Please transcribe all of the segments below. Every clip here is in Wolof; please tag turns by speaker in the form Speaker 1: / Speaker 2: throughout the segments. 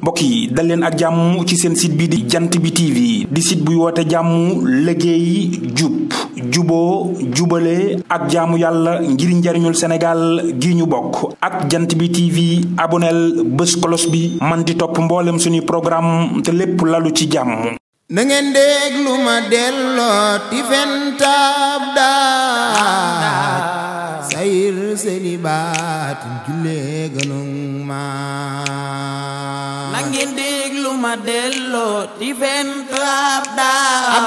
Speaker 1: mbokk yi dal leen ak jàmm ci seen site bi di jant bi TV di site buy woote jàmm liggéey jub juboo jubale ak jaamu yàlla ngir njariñul Sénégal gi ñu bokk ak jant bi TV aboneel bés kolos bi man di topp mboolem suñuy programme te lépp lalu ci jàmm.
Speaker 2: na ngeen déglu ma delloo ti fentab daa sayir selibaatin jullee gënung ma
Speaker 3: na ngeen déglu ma delloo ti fentab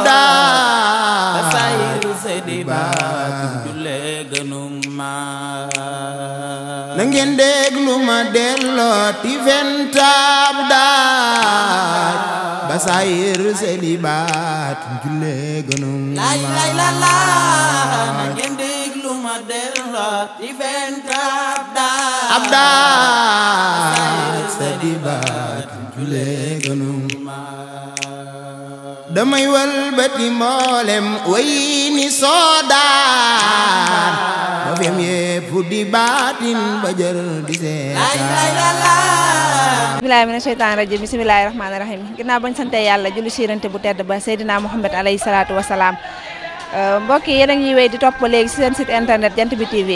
Speaker 3: daa sayir selibaatin jullee gënung ma
Speaker 2: na ngeen déglu ma delloo ti fentab daa basayir selibaat julle gënum
Speaker 3: la na ngeen déglu ma delloo ti fentab
Speaker 2: abda selibaat julle gënum damay walbati mboolem way ni soodaan ba fem yépp di baatin ba jër di seetaan
Speaker 4: bismillaahi mina sheytaani rajiim bismillaahi rahmaani rahiim ginnaaw bañ sante yàlla julli ci Yonent bu tedd ba Seydina Muhammad alayhi salaatu wasalaam mbokk yi yéen a ngi wéy di topp léegi ci seen site internet Jant bi TV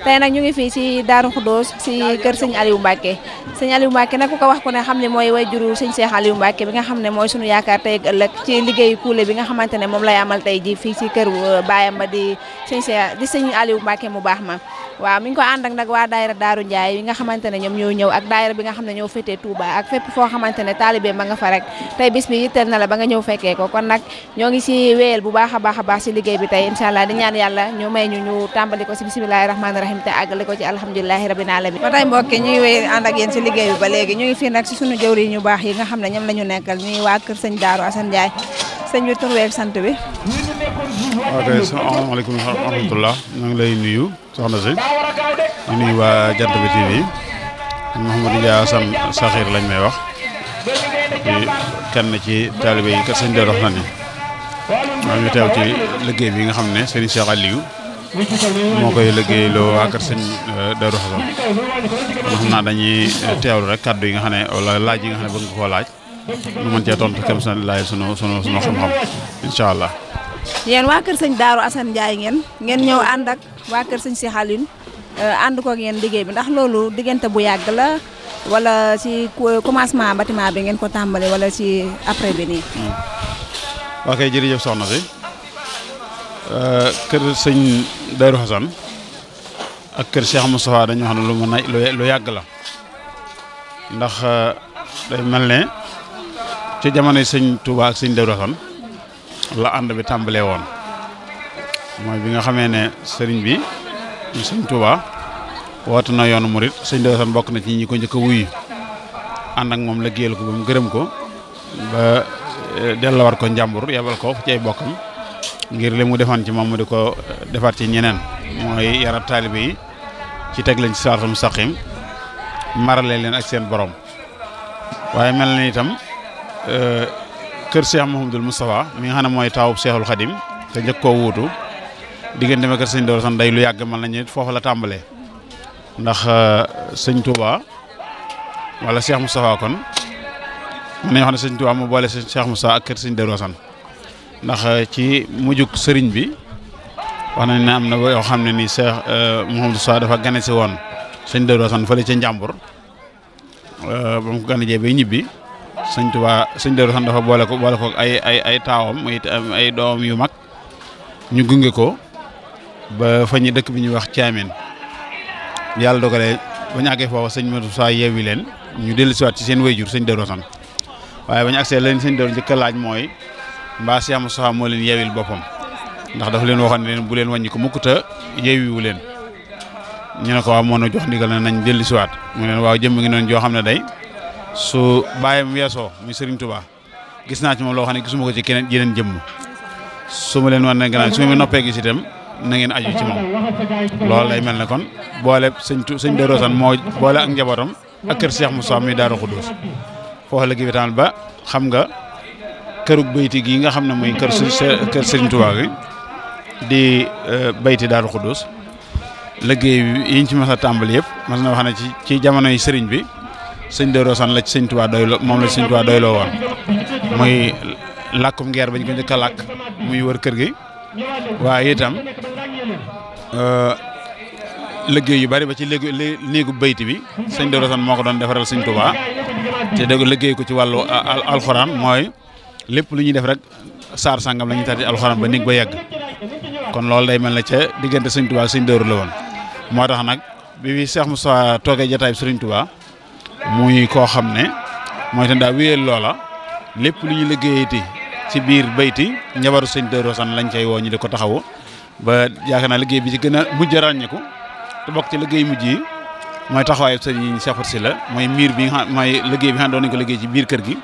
Speaker 4: tey nag ñu ngi fii ci Daaru Xudoos ci kër sëñ Aliou Mbacke sëñ Aliou Mbacke nag ku ko wax ku ne xam ne mooy way juru sëñ Cheikh Aliou Mbacke bi nga xam ne mooy sunu yaakaar tey ak ëllëg ci liggéeyu kuule bi nga xamante ne moom lay amal tey ji fii ci kër baayam ba di sëñ Cheikh di sëñ Aliou Mbacke mu baax ma waaw mi ngi ko ànd ak nag waa daayira Daaru Ndiaye yi nga xamante ne ñoom ñoo ñëw ak daayira bi nga xam ne ñoo féetee Touba ak fépp foo xamante ne taalibe ma nga fa rek tey bis bi yitteel na la ba nga ñëw fekkee ko kon nag ñoo ngi ci wéyal bu baax a baax ci liggéey bi tey incha allah di ñaan yàlla ñu may ñu tàmbali ko ci bismillahi rahmaani rahim te àggale ko ci alhamdulilahi rabbil alamin ba tey mbokk ñu ngi wéy ànd ak yéen ci liggéey bi ba léegi ñu ngi fii nag ci sunu jëwri ñu baax yi nga xam ne ñoom la ñu nekkal ñuy waa kër sëñ Daaru Assane Ndiaye sëñ bi tur weeg sant bi.
Speaker 5: ok asalaamaaleykum wa rahmatullah ñu ngi lay nuyu soxna si di nuyu waa Jant bi TV Mouhamadou Ndiaye Assane Sakhir lañ may wax di kenn ci taalibe yi kër sëñ Daaru Assane yi maa ngi teew ci liggéey bi nga xam ne sëñ Cheikh Aliou moo koy liggéeyloo waa kër sëñ Daaru Assane xam naa dañuy teewlu rek kàddu yi nga xam ne wala laaj yi nga xam ne bëgg nga koo laaj ñu mën cee tontu kem sa laaj sunu xam-xam incha allah.
Speaker 4: yéen waa kër sëñ Daaru Assane Ndiaye ngeen ñëw ànd ak waa kër sëñ Cheikh Aliou ànd koog yéen liggéey bi ndax loolu diggante bu yàgg la wala ci commencement bâtiment bi ngeen ko tàmbali wala ci après bi nii.
Speaker 5: ok jërëjëf soxna si kër sëñ Daaru Assane ak kër Cheikh Moustapha dañoo xam ne lu yàgg la ndax day mel ne ci jamonoy sëñ Touba ak sëñ Daaru Assane la ànd bi tàmbalee woon mooy bi nga xamee ne sëriñ bi sëñ Touba woote na yoonu murit sëñ Daaru Assane bokk na ci ñi ko njëkk a wuyu ànd ak moom liggéeyal ko ba mu gërëm ko ba dellawar ko njàmbur yebal ko ci ay bokkam ngir li mu defoon ci moom mu di ko defaat ci ñeneen mooy yarat taalibe yi ci teg lañ ci siraatal mustaqim marale leen ak seen borom waaye mel na itam kër Cheikh Mouhamadoul Moustapha mi nga xam ne mooy taawub Cheikhul Khadim te njëkk koo wuutu diggante ma kër sëñ Daaru Assane day lu yàgg mën nañu foofu la tàmbalee ndax sëñ Touba wala Cheikh Moustapha kon mën nañu wax ne sëñ Touba mu boole Cheikh Moustapha ak kër sëñ Daaru Assane ndax ci mujjug sëriñ bi wax nañ ne am na yoo xam ne ni Cheikh Mouhamadou Moustapha dafa gane si woon sëñ Daaru Assane fële ca Njàmbur ba mu ko gane jee bay ñibbi sëñ Touba sëñ Daaru Assane dafa boole ko ay taawam muy ay doomam yu mag ñu gunge ko ba fa ñu dëkk bi ñuy wax Thiamène yàlla dogalee ba ñu àggee foofu sëñ Modou Sa yeewi leen ñu dellusiwaat ci seen wayjur sëñ Daaru Assane waaye ba ñu agsee leen sëñ Daaru njëkk a laaj mooy mbaa Cheikh Moustapha moo leen yeewil boppam ndax dafa leen waxoon ne leen bu leen wàññi ko mukk te yeewiwu leen ñu ne ko waaw moo na jox ndigal na nañ dellusiwaat mu leen waaw jëmm ngi noonu joo xam ne day su bàyyam weesoo muy Serigne Touba gis naa ci moom loo xam ne gisuma ko ci keneen yeneen jëmm su ma leen wan ne gannaaw su ma noppee gis itam na ngeen aju ci moom loolu lay mel ne kon boole sëñ Daaru Assane moo boole ak njabootam ak kër Cheikh Moustapha muy Daaru Xudoos foofu la gi bi ba xam nga kërug bayti gi nga xam ne muy kër Serigne Touba gi di bayti Daaru Xudoos liggéey yiñ ci mas a tàmbali yëpp mas na wax ne ci jamonoy sëriñ bi sëñ Darou Assane la ci sëñ Touba doyloo moom la ci sëñ Touba doyloo woon muy làkkum ngeer bañ ko njëkk a làkk muy wër kër gi waaye itam liggéey yu bari ba ci néegu bayti bi sëñ Darou Assane moo ko doon defaral sëñ Touba te dëgg liggéey ko ci wàllu alxuraan mooy lépp lu ñuy def rek saar sangam la ñuy tati alxuraan ba néeg ba yegg kon loolu day mel ne ca diggante sëñ Touba ak sëñ Darou la woon moo tax nag bi Cheikh Moussa toogee jataay bi sëriñ Touba muy koo xam ne mooy te daa wéyal loola lépp lu ñu liggéeyati ci biir bayti njabaru sëñ Darou Assane lañ cay woo ñu di ko taxawu ba yaakaar naa liggéey bi ci gën a mujj ràññeeku te bokk ci liggéey mujj yi mooy taxawaayu sëñ Cheikh Faty Sylla mooy miir bi nga xam mooy liggéey bi nga xam doon nañ ko liggéey ci biir kër gi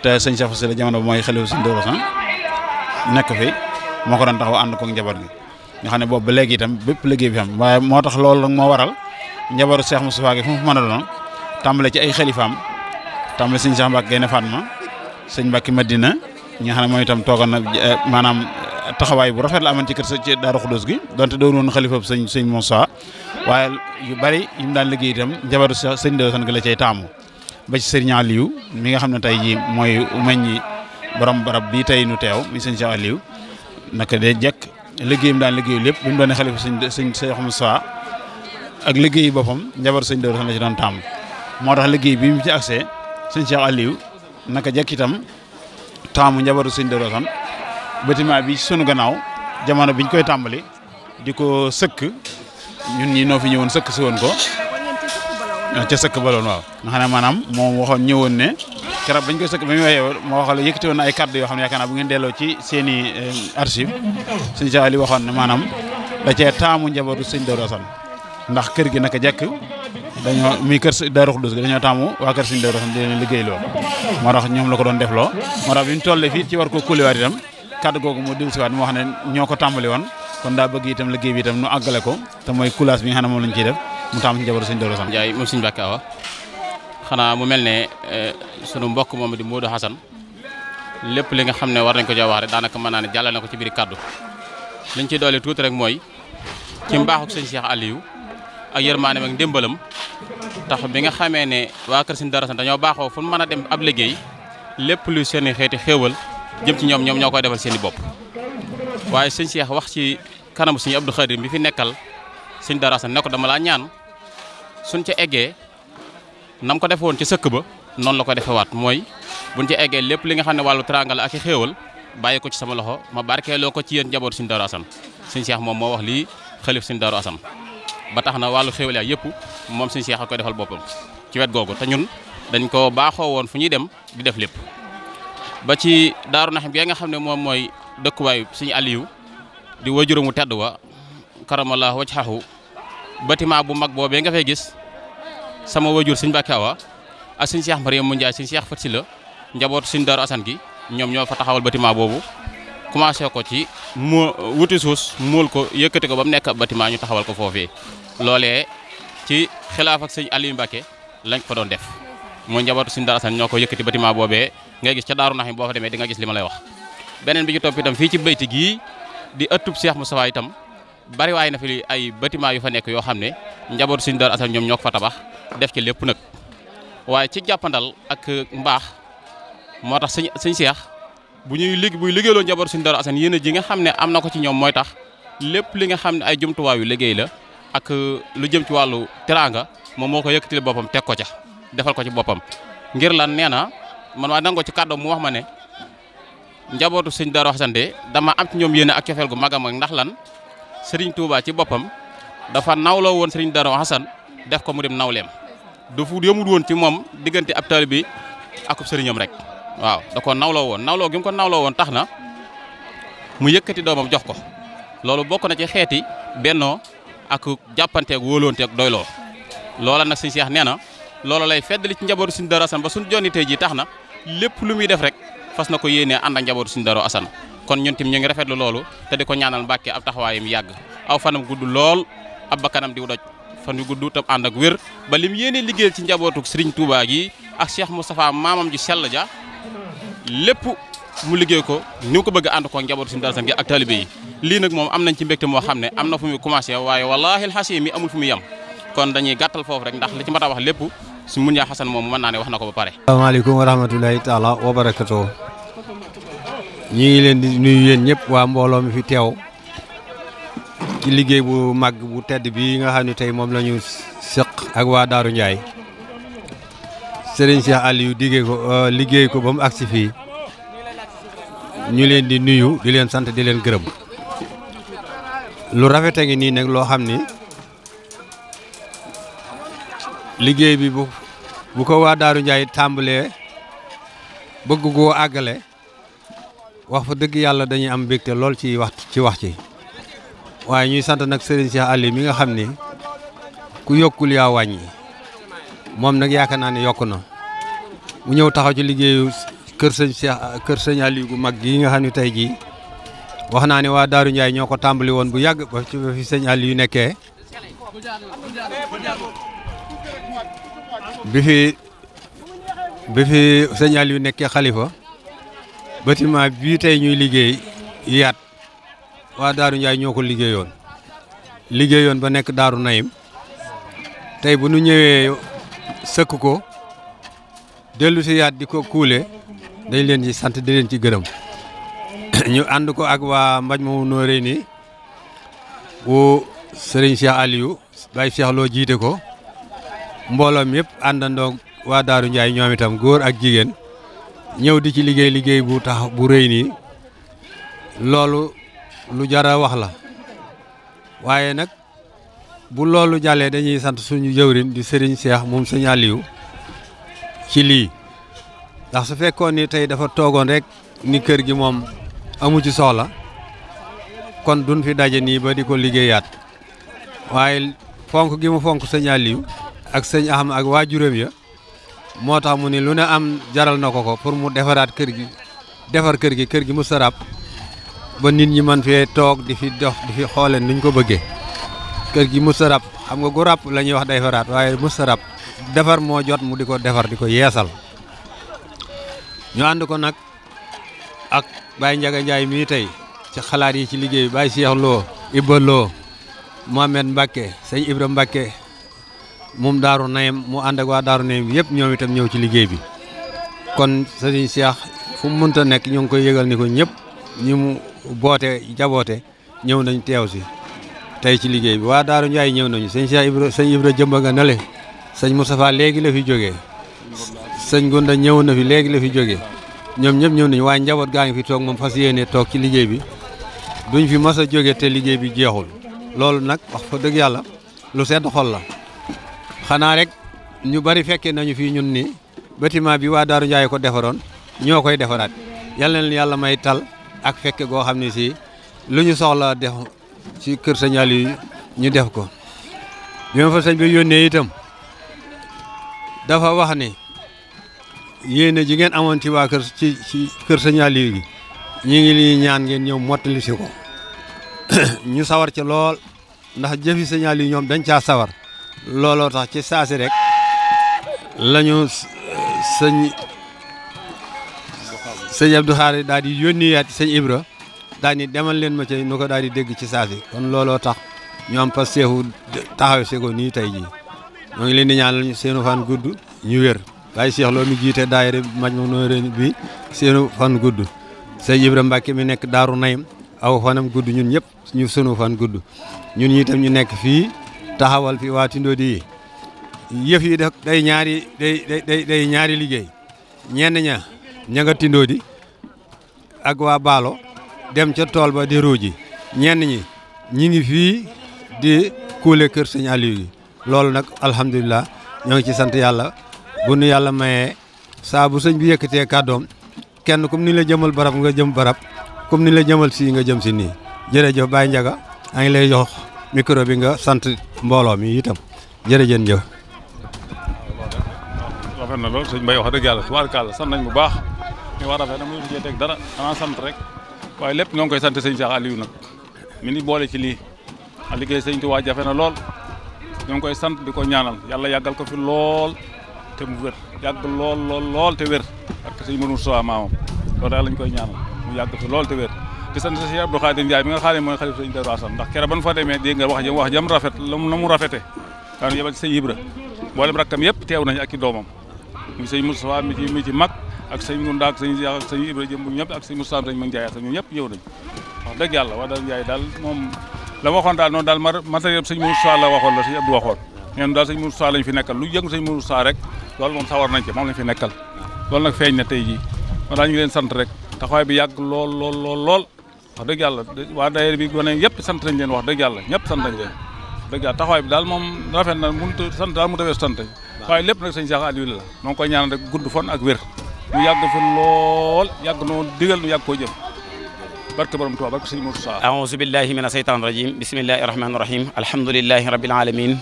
Speaker 5: te sëñ Cheikh Faty Sylla jamono mooy xalifa sëñ Darou Assane nekk fi moo ko doon taxaw ànd ko njaboot gi nga xam ne boobu ba léegi itam bépp liggéey bi am waaye moo tax loolu nag moo waral njabaru Cheikh Moustapha gi fu mu mën a doon tàmbale ci ay xalifaam tàmbale sëñ Cheikh Mbacke Gaïndé Fatma sëñ Mbacke Madina ñi nga xam ne mooy itam toogoon na maanaam taxawaay bu rafet la amoon ci kër ci Daaru Xuddoos gi donte doon woon xalifa sëñ Moussa waaye yu bari yu mu daan liggéey itam njabaru sëñ Darou Assane gi la cay taamu ba ci sëriñ Aliou mi nga xam ne tey jii mooy meññi borom barab bii tey nu teew mi sëñ Cheikh Aliou naka de jekk liggéeyam daan liggéeyu lépp bi mu doon xalifa sëñ Cheikh Moussa ak liggéeyi boppam njabaru sëñ Darou Assane la ci doon taamu moo tax liggéey bi mu ci accès sëñ Cheikh Aliou naka jekk itam taamu njabaru sëñ Darou Assane bâtiment bi sunu gannaaw jamono biñ koy tàmbali di ko sëkk ñun ñi noo fi ñëwoon sëkk si woon ko ca sëkk baloon waaw nga xam ne maanaam moom waxoon ñëwoon ne keroog bañ koy sëkk ba mu waxee moo waxal yëkkati woon ay kàddu yoo xam ne yaakaar naa bu ngeen delloo ci seen i archive sëñ Cheikh Aliou waxoon ne maanaam da cee taamu njabaru sëñ Darou Assane ndax kër gi naka jekk dañoo muy kër Daaru Xuddoos gi dañoo taamu waa kër sëñ Darou Assane di leen liggéey loo moo tax ñoom la ko doon def loo moo tax bi ñu tollee fii ci war ko kuliwaat itam kàddu googu moo dellu siwaat moo wax ne ñoo ko tàmbali woon kon daa bëgg itam liggéey bi itam nu àggale ko te mooy coulage bi nga xam ne moom lañ ciy def mu taamu ci njabaru sëñ Darou Assane
Speaker 6: Ndiaye moom sëñ Mbacke Awa xanaa mu mel ne sunu mbokk moom di Modou Hassane lépp li nga xam ne war nañ ko jox wax rek daanaka mën naa ne jàllale na ko ci biir kàddu liñ ci doole tuuti rek mooy ci mbaaxuk sëñ Cheikh Aliou ak yërmaaneem ak ndémbalam tax bi nga xamee ne waa kër sëñ Darou Assane dañoo baaxoo fu mën a dem ab liggéey lépp lu seen i xeeti xéewal jëm ci ñoom ñoo koy defal seen i bopp waaye sëñ Cheikh wax ci kanamu sëñ Abdou Khadir bi fi nekkal sëñ Darou Assane ne ko dama laa ñaan suñ ca eggee nam ko defe woon ci sëkk ba noonu la ko defewaat mooy buñ ca eggee lépp li nga xam ne wàllu teraanga la ak i xéewal bàyyi ko ci sama loxo ma barkeeloo ko ci yéen njaboot sëñ Darou Assane sëñ Cheikh moom moo wax lii xalif sëñ Darou Assane ba tax na wàllu xéewal yaa yëpp moom sëñ Cheikh a koy defal boppam ci wet googu te ñun dañ ko baaxoo woon fu ñuy dem di def lépp ba ci Daaru Naxim gi nga xam ne moom mooy dëkkuwaayu sëñ Aliou di wajuramu tedd wa karamallahu wajhahu bâtiment bu mag boobee nga fay gis sama wajur sëñ Mbacke Awa ak sëñ Cheikh Mariam mu Ndiaye sëñ Cheikh Faty Sylla njabootu sëñ Darou Assane gi ñoom ñoo fa taxawal bâtiment boobu commencé ko ci mu wuti suus muul ko yëkkati ko ba mu nekk bâtiment ñu taxawal ko foofee loolee ci xilaaf ak sëñ Aliou Mbacke lañ ko doon def mooy njabootu sëñ Darou Assane ñoo ko yëkkati bâtiment boobee ngay gis ca Daaru Naxim boo fa demee di nga gis li ma lay wax beneen bi ci topp itam fii ci bayti gii di ëttub Cheikh Moustapha itam bari waay na fi ay bâtiment yu fa nekk yoo xam ne njabootu sëñ Darou Assane ñoom ñoo ko fa tabax def ci lépp nag waaye ci jàppandal ak mbaax moo tax sëñ Cheikh buy liggéeyloo njabootu sëñ Darou Assane yéen ji nga xam ne am na ko ci ñoom mooy tax lépp li nga xam ne ay jumtuwaayu liggéey la ak lu jëm ci wàllu teraanga moom moo ko yëkkatil boppam teg ko ca defal ko ci boppam ngir lan nee na man waa nangoo ci kàddoom mu wax ma ne njabootu sëñ Darou Assane de dama am ci ñoom yéene ak cofeel gu mag a mag ndax lan Serigne Touba ci boppam dafa nawloo woon Serigne Darou Assane def ko mu dem nawleem du fu yëmul woon ci moom diggante ab taalibe bi akub sëriñam rek waaw da ko nawloo woon nawloo gi mu ko nawloo woon tax na mu yëkkati doomam jox ko loolu bokk na ci xeeti bennoo ak jàppanteeg wóoloonteeg doyloo loola nag sëñ Cheikh nee na loola lay feddali ci njabootu sëñ Darou Assane ba suñu jonni tey ji tax na lépp lu muy def rek fas na ko yéenee ànd ak njabootu sëñ Darou Assane kon ñun tim ñu ngi rafetlu loolu te di ko ñaanal Mbàkke ab taxawaayam yàgg aw fanam gudd lool ab bakkanam di doj fan yu gudd tam ànd ak wér ba lim yéenee liggéeyal ci njabootu Serigne Touba gi ak Cheikh Moustapha maamam ji sell ja lépp mu liggéey ko ni ko bëgg a ànd ko njabootu sëñ Darou Assane gi ak talibé yi lii nag moom am nañ ci mbégte moo xam ne am na fu muy commencé waaye wallaahi alxasim mi amul fu muy yem kon dañuy gàttal foofu rek ndax li ci mat a wax lépp su mun yaa Xasan moom mën naa ne wax na ko ba pare.
Speaker 7: asalaamaaleykum wa rahmatulahi taala wa barakatoo ñi ngi leen di nuyu yéen ñëpp waa mbooloo mi fi teew ci liggéey bu mag bu tedd bi nga xam ne tey moom la ñu sëq ak waa Daaru Ndiaye Serigne Cheikh Aliou liggéey ko ba mu agsi fii ñu leen di nuyu di leen sant di leen gërëm lu rafet a ngi nii nag loo xam ni liggéey bi bu ko waa Daaru Ndiaye tàmbalee bëgg koo àggale wax fa dëgg yàlla dañuy am mbégte lool ci wax ci waaye ñuy sant nag Serigne Cheikh Aliou mi nga xam ni ku yokkul yaa wàññi moom nag yaakaar naa ne yokk na mu ñëw taxaw ci liggéeyu kër sëñ Aliou gu mag gi nga xam ne tey jii wax naa ne waa Daaru Ndiaye ñoo ko tàmbali woon bu yàgg ba fi sëñ Aliou nekkee bi fi sëñ Aliou nekkee xalifa bâtiment bii tey ñuy liggéey yaat waa Daaru Ndiaye ñoo ko liggéeyoon ba nekk Daaru Nayim tey bu nu ñëwee sëkk ko dellu si yaat di ko kuule dañ leen ci sant di leen ci gërëm ñu ànd ko ak waa Majmahun Nurayni bu Serigne Cheikh Aliou Baye Cheikh Lo jiite ko mbooloom yëpp àndandoo waa Daaru Ndiaye ñoom itam góor ak jigéen ñëw di ci liggéey bu tax bu rëy nii loolu lu jara wax la waaye nag bu loolu jàllee dañuy sant suñu jëwrin di Serigne Cheikh moom sëñ Aliou ci lii ndax su fekkoon ni tey dafa toogoon rek ni kër gi moom amu ci soxla kon duñ fi daje nii ba di ko liggéeyaat waaye fonk gi mu fonk sëñ Aliou ak sëñ Aham ak waajuram ya moo tax mu ni lu ne am jaral na ko pour mu defaraat kër gi mu sarab ba nit ñi man fee toog di fi dox di fi xoole nuñ ko bëggee kër gi mu sarab xam nga gu ràpp la ñuy wax defaraat waaye mu sarab defar moo jot mu di ko defar di ko yeesal ñu ànd ko nag ak Baye Ndiaga Ndiaye mii tey ci xalaat yi ci liggéey bi Baye Cheikh Lo Ibba Lo Mohamed Mbacke sëñ Ibra Mbacke moom Daaru Nayim mu ànd ak waa Daaru Nayim yëpp ñoom itam ñëw ci liggéey bi kon sëñ Cheikh fu mu mënta nekk ñu ngi koy yëgal ni ko ñëpp ñi mu boote jaboote ñëw nañ teew si tey ci liggéey bi waa Daaru Ndiaye ñëw nañu sëñ Ibra jëmba nga nale sëñ Moustapha léegi la fi jógee sëñ Gunda ñëw na fi léegi la fi jógee ñoom ñëpp ñëw nañu waaye njaboot gaa ngi fi toog moom fas yéene toog ci liggéey bi duñ fi mas a jóge te liggéey bi jeexul loolu nag wax fa dëgg yàlla lu sedd xol la xanaa rek ñu bari fekkee nañu fii ñun ni bâtiment bi waa Daaru Ndiaye ko defaroon ñoo koy defaraat yàlla na yàlla may tal ak fekke goo xam ne si lu ñu soxla def ci kër sëñ Aliou ñu def ko bi ma fa sëñ bi yónnee itam dafa wax ni yéene ji ngeen amoon ci waa kër ci kër sëñ Aliou gi ñu ngi li ñaan ngeen ñëw mottali si ko ñu sawar ci lool ndax jëfi sëñ Aliou ñoom dañ caa sawar looloo tax ci saasi rek lañu sëñ Abdou Khari daal di yónniyaat sëñ Ibra daal ni demal leen ma ci nu ko daal di dégg ci saasi kon looloo tax ñu am pas seefu taxaw si ko nii tey jii ñoo ngi leen di ñaanal seenu fan gudd ñu wér Baye Cheikh Lo mi jiite daayira Majmahun Nurayni bi seenu fan gudd sëñ Ibra Mbacke mi nekk Daaru Nayim aw fanam gudd ñun ñëpp ñu sunu fan gudd ñun ñi itam ñu nekk fii taxawal fi waa Tindodi yi yëf yi day ñaari liggéey ñenn ña nga Tindodi ak waa Baalo dem ca tool ba di ruuji ñenn ñi ngi fii di kuule kër sëñ Aliou gi loolu nag alhamdulilah ñoo ngi ci sant yàlla bu nu yàlla mayee saa bu sëñ bi yëkkatee kàddoom kenn comme ni la jëmal barab nga jëm barab comme ni la jëmal si nga jëm si nii jërëjëf Baye Ndiaga a ngi lay jox micro bi nga sant mbooloo mi itam jërëjëf jëf.
Speaker 8: rafet na lool sëñ Mbaye wax dëgg yàlla tubaarkàlla sant nañ bu baax ñu war rafet na mënu ci teg dara xanaa sant rek waaye lépp ñoo ngi koy sant sëñ Cheikh Aliou nag mi ni boole ci lii a liggéey sëñ Tuubaa jafe na lool ñoo ngi koy sant di ko ñaanal yàlla yàggal ko fi lool te mu wér yàgg lool te wér ak sëñ Mourou Sowa maamam loolu daal lañ koy ñaanal mu yàgg fi lool te wér di sant sëñ Abdou Khadir Ndiaye bi nga xam ne mooy xalifa sëñ Darou Assane ndax kere ban fa demee dégg nga wax jam rafet na mu rafete kaan yebal ci sëñ Ibra mboolem rakkam yëpp teew nañ ak i doomam muy sëñ Moustapha mi ci mag ak sëñ Ngunda ak sëñ Cheikh ak sëñ Ibrahima ñëpp ak sëñ Moustapha sëñ Mag Ndiaye ak ñun ñëpp ñëw nañ wax dëgg yàlla waa daal Ndiaye daal moom la ma waxoon daal noonu daal matériel sëñ Moustapha la waxoon la sëñ Abdou waxoon ñeen daal sëñ Moustapha lañ fi nekkal lu yëngu sëñ Moustapha rek loolu moom sawar nañ ci moom lañ fi nekkal loolu nag feeñ na tey jii ma daal ñu ngi leen sant rek taxawaay bi yàgg lool wax dëgg yàlla waa daayira bi gone yëpp sant nañ leen wax dëgg yàlla ñëpp sant nañ leen dëgg yàlla taxawaay bi daal moom rafet na mënut sant daal mu tawee sant waaye lépp nag sëñ Cheikh Aliou la noo ngi koy ñaanal rek gudd fan ak wér mu yàgg fi lool yàgg noo digal nu yàgg koo jëm barke borom Tuubaa barke sëñ Moussa
Speaker 9: a'uuzu billahi mina seytaani rajim bismillahi rahmaani rahim alhamdulillahi rabbil alamin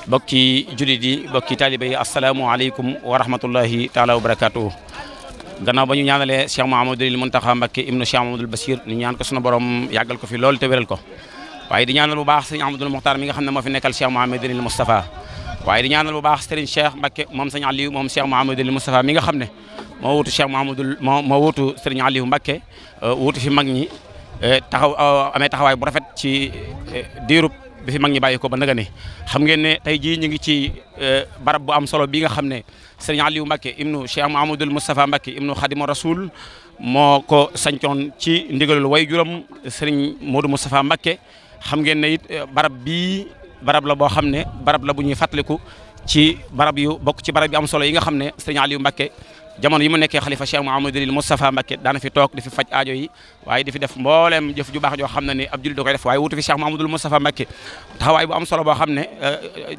Speaker 9: bokki julit yi bokki taalibe yi asalaamualeykum wa rahmatullahi taala wa barakatuhu gannaaw ba ñu ñaanalee Cheikh Mouhamadoul Mountakha Mbacké ibnu Cheikh Mouhamadoul Bachir ñu ñaan ko sunu borom yàggal ko fi lool te wéral ko waaye di ñaanal bu baax sëñ Ahmadul Muxtaar mi nga xam ne moo fi nekkal Cheikh Mouhamadoul Moustapha waaye di ñaanal bu baax Serigne Cheikh Mbacké moom sëñ Aliou moom Cheikh Mouhamadoul Moustapha mi nga xam ne moo wutu Cheikh Mouhamadoul moo wutu Serigne Aliou Mbacké wutu fi mag ñi amee taxawaay bu rafet ci diirub bi fi mag ñi bàyyi ko ba naga ne xam ngeen ne tey jii ñu ngi ci barab bu am solo bi nga xam ne Serigne Aliou Mbacké ibnu Cheikh Mouhamadoul Moustapha Mbacké ibnu Khadimu Rasoul moo ko sancoon ci ndigalul way juram Serigne Modou Moustapha Mbacké xam ngeen ne it barab bii barab la boo xam ne barab la bu ñuy fàttaliku ci barab yu bokk ci barab yu am solo yi nga xam ne Serigne Aliou Mbacké jamono yi mu nekkee xalifa Cheikh Mouhamadoul Moustapha Mbacké daana fi toog di fi faj aajo yi waaye di fi def mbooleem jëf ju baax joo xam ne ni ab jullit da koy def waaye wutu fi Cheikh Mouhamadoul Moustapha Mbacké taxawaay bu am solo boo xam ne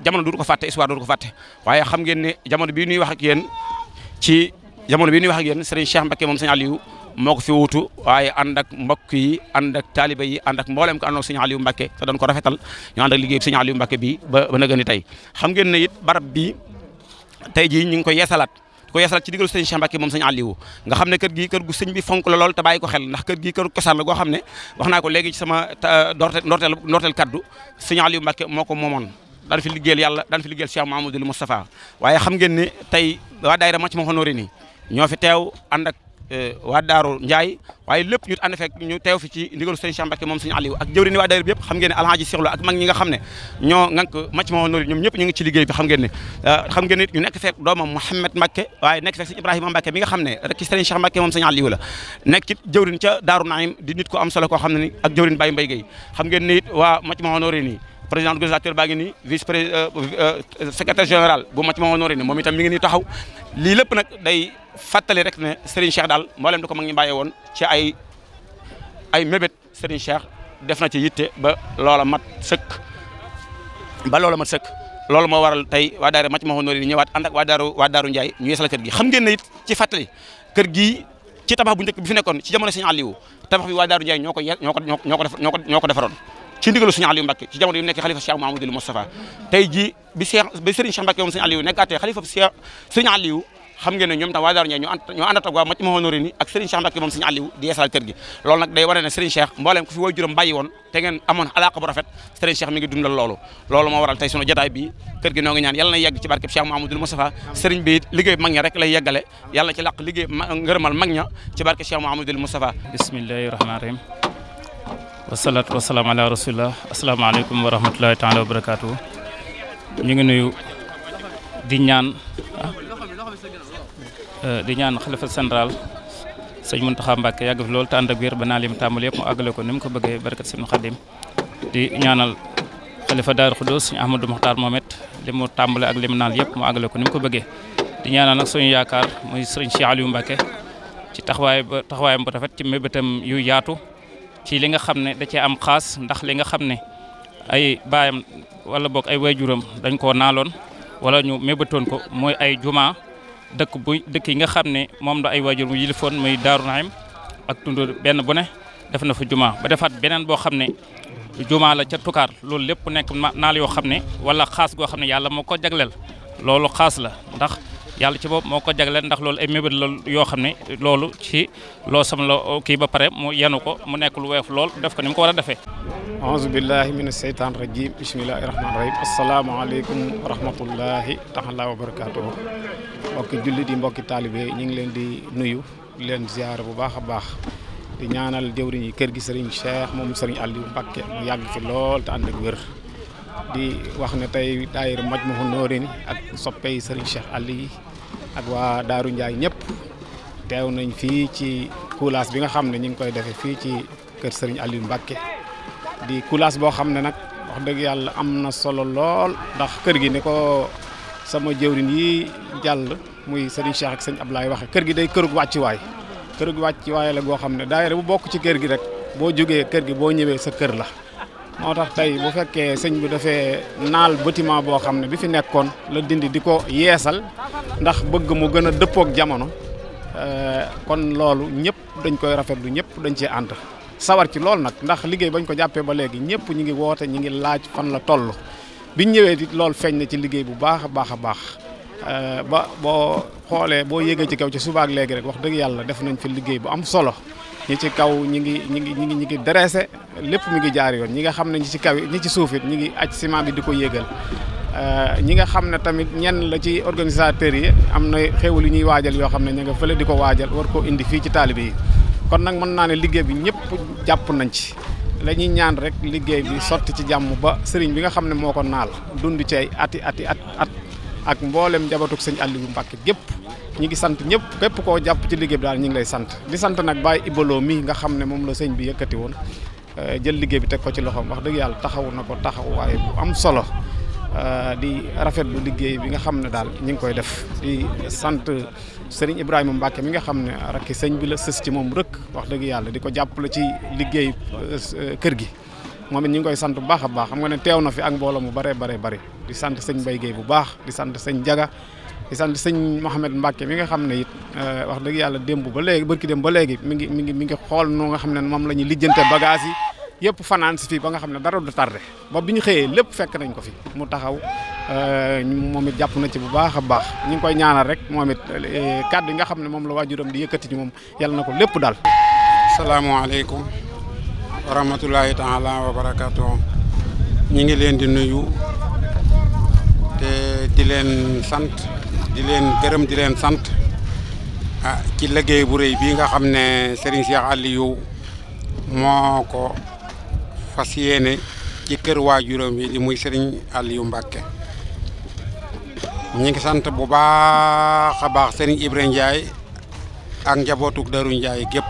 Speaker 9: jamono du ko fàtte histoire du ko fàtte waaye xam ngeen ne jamono bii nuy wax ak yéen Serigne Cheikh Mbacké moom Serigne Aliou moo ko fi wutu waaye ànd ak mbokk yi ànd ak taaliba yi ànd ak mboolem ko ànd ak Serigne Aliou Mbacké te doon ko rafetal ñu ànd ak liggéey Serigne Aliou Mbacké bi ba nëgëni tey xam ngeen ne it barab bi tey jii ñu ngi koy yeesalaat ci digalu sëñ Cheikh Mbacké moom sëñ Aliou nga xam ne kër gi kër gu sëñ bi fonk la lool te bàyyi ko xel ndax kër gi kër cosaan la goo xam ne wax naa ko léegi ci sama ndorteel kaddu sëñ Aliou Mbacké moo ko moomoon daan fi liggéeyal yàlla daan fi liggéeyal Cheikh Mouhamadoul Moustapha waaye xam ngeen ne tey waa daayira Majmahun Nurayni ñoo fi teew ànd ak waa Daaru Ndiaye waaye lépp ñu ànd fekk ñu teew fi ci ndigalu sëñ Cheikh Mbacké moom sëñ Aliou ak jëwriñ waa daayira bi yëpp xam ngeen ne alhaji Cheikh Lo ak mag ñi nga xam ne ñoo ngank Majmahun Nurayni ñoom ñëpp ñu ngi ci liggéey bi xam ngeen ne ñu nekk fekk doomam Mouhamed Mbacké waaye nekk fekk sëñ Ibrahima Mbacké mi nga xam ne rek ci sëñ Cheikh Mbacké moom sëñ Aliou la nekk it jëwriñ ca Daaru Naim di nit ko am solo koo xam ne ni ak jëwriñ Baye Mbaye Gueye xam ngeen ne it waa Majmahun Nurayni président organisateur baa ngi nii vice secrétaire général bu Majmahun Nurayni moom itam mi ngi nii taxaw lii lépp nag day fàttali rek ne Serigne Cheikh daal mboolem da ko mag ñi bàyyee woon ci ay mébét Serigne Cheikh def na ci yitte ba loola mat sëkk loolu moo waral tey waa daara Majmahun Nurayni ñëwaat ànd ak waa Daaru Ndiaye ñu yeesal kër gi xam ngeen ne it ci fàttali kër gi ci tabax bu njëkk bi fi nekkoon ci jamono Serigne Aliou tabax bi waa Daaru Ndiaye ñoo ko defaroon ci ndigalu Serigne Aliou Mbacké ci jamono yi mu nekk xalifa Cheikh Mouhamadoul Moustapha tey jii bi Serigne Cheikh Mbacké moom Serigne Aliou nekkaatee xalifa Serigne Aliou xam ngeen ne ñoom tam waa Daaru Ndiaye ñoo àndat ak waa Majmahun Nurayni ak Serigne Cheikh Mbacké moom Serigne Aliou di yeesal kër gi loolu nag day wane ne Serigne Cheikh mbooleem ku fi woy juróom bàyyi woon te ngeen amoon alaaka bu rafet Serigne Cheikh mi ngi dundal loolu moo waral tey sunu jotaay bi kër gi noo ngi ñaan yàlla na yegg ci barkeb Cheikh Mouhamadoul Moustapha Serigne bi liggéey mag ña rek lay yeggale yàlla ci làq liggéey ngërëmal mag ña ci barkeb Cheikh Mouhamadoul Moustapha
Speaker 10: bismillahir rahmanir rahim wasalaatu wasalaam ala rasulillah asalaamaaleykum wa rahmatulahi taala wa barakatuh ñu ngi nuyu di ñaan xalifa général sëñ Mountakha Mbacké yàgg fi loolu te ànd ak wér ba naa lim tàmbali yëpp mu àggale ko ni mu ko bëggee barkat sëñ Xadim di ñaanal xalifa Daaru Xudoos sëñ Ahmadou Mokhtar Mohamed li mu tàmbale ak li mu naan yëpp mu àggale ko ni mu ko bëggee di ñaanal nag suñu yaakaar muy sëriñ Cheikh Aliou Mbacké ci taxawaayam bu rafet ci mébétam yu yaatu ci li nga xam ne da cee am xaas ndax li nga xam ne ay baayam wala boog ay waajuram dañ koo naaloon wala ñu mébatoon ko mooy ay juma dëkk yi nga xam ne moom da ay waajur mu yilifoon muy Daaru Naim ak tund benn bu ne def na fa juma ba defaat beneen boo xam ne juma la ca Tukaar loolu lépp nekk naal yoo xam ne wala xaas goo xam ne yàlla moo ko jagleel loolu xaas la ndax yàlla ci bopp moo ko jagleel ndax loolu ay mébét la yoo xam ne loolu ci loo sam la kii ba pare mu yenu ko mu nekk lu weef lool def ko ni mu ko war a defee
Speaker 11: aouzu billahi mina seytaan rajim bismillahi rahmani rahim asalaamaaleykum wa rahmatullahi taala wa barakatuhu mbokki jullit yi mbokki taalibe ñu ngi leen di nuyu leen ziyaare bu baax a baax di ñaanal jëwriñ yi kër gi Serigne Cheikh moom Serigne Aliou Mbacké mu yàgg fi lool te ànd ak wér di wax ne tey daayira Majmahun Nurayni ak soppey Serigne Cheikh Ali ak waa Daaru Ndiaye ñëpp teew nañ fii ci coulage bi nga xam ne ñu ngi koy defee fii ci kër Serigne Aliou Mbacké di coulage boo xam ne nag wax dëgg yàlla am na solo lool ndax kër gi ni ko sama jëwrin yi jàll muy Serigne Cheikh ak Serigne Ablaye waxe kër gi day kërug wàccuwaay la goo xam ne daayira bu bokk ci kër gi rek boo jógee kër gi boo ñëwee sa kër la moo tax tey bu fekkee sëñ bi dafee naal bâtiment boo xam ne bi fi nekkoon la dindi di ko yeesal ndax bëgg mu gën a dëppook jamono kon loolu ñëpp dañ koy rafetlu ñëpp dañ cee ànd sawar ci loolu nag ndax liggéey bañ ko jàppee ba léegi ñëpp ñi ngi woote ñi ngi laaj fan la toll biñ ñëwee di loolu feeñ na ci liggéey bu baax a baax a baax ba boo xoolee boo yéegee ci kaw ci subaak léegi rek wax dëgg yàlla def nañ fi liggéey bu am solo ñi ci kaw ñi ngi dressé lépp mi ngi jaar yoon ñi nga xam ne ñi ci kaw ñi ci suuf it ñi ngi aj ciment bi di ko yéegal ñi nga xam ne tamit ñenn la ci organisateurs yi am na xéwal yu ñuy waajal yoo xam ne ña nga fële di ko waajal war koo indi fii ci taalibe yi kon nag mën naa ne liggéey bi ñëpp jàpp nañ ci la ñuy ñaan rek liggéey bi sotti ci jàmm ba sëriñ bi nga xam ne moo ko naal dund ci ay at ak mboolem njabootug sëñ Aliou Mbacké gépp ñi ngi sant ñëpp képp koo jàpp ci liggéey bi daal ñi ngi lay sant di sant nag Baye Ibalo mi nga xam ne moom la sëñ bi yëkkati woon jël liggéey bi teg ko ci loxoom wax dëgg yàlla taxawu na ko taxawaay bu am solo di rafetlu liggéey bi nga xam ne daal ñi ngi koy def di sant Serigne Ibrahima Mbacké mi nga xam ne rakki sëñ bi la sës ci moom rëkk wax dëgg yàlla di ko jàppale ci liggéey kër gi moom it ñu ngi koy sant bu baax a baax xam nga ne teew na fi ak mbooloo mu bare di sant sëñ Mbaye Guèye bu baax di sant sëñ Jaga di sant sëñ Mouhamed Mbacké mi nga xam ne it wax dëgg yàlla démb ba léegi barki dem ba léegi mi ngi xool nu nga xam ne moom la ñuy lijjante bagage yi yëpp fanaan si fii ba nga xam ne dara du tardé ba bi ñu xëyee lépp fekk nañ ko fi mu taxaw moom it jàpp na ci bu baax a baax ñu ngi koy ñaanal rek moom it kàddu yi nga xam ne moom la waajuram di yëkkati ci moom yàlla na ko lépp daal.
Speaker 12: salaamaaleykum wa rahmatulahi taala wa barakaatu. ñu ngi leen di nuyu te di leen sant di leen gërëm di leen sant ci liggéey bu rëy bii nga xam ne Serigne Cheikh Aliou moo ko fas yéene ci kër waajuram yi di muy Serigne Aliou Mbacké ñu ngi sant bu baax a baax Serigne Ibrahima Ndiaye ak njabootug Darou Ndiaye gépp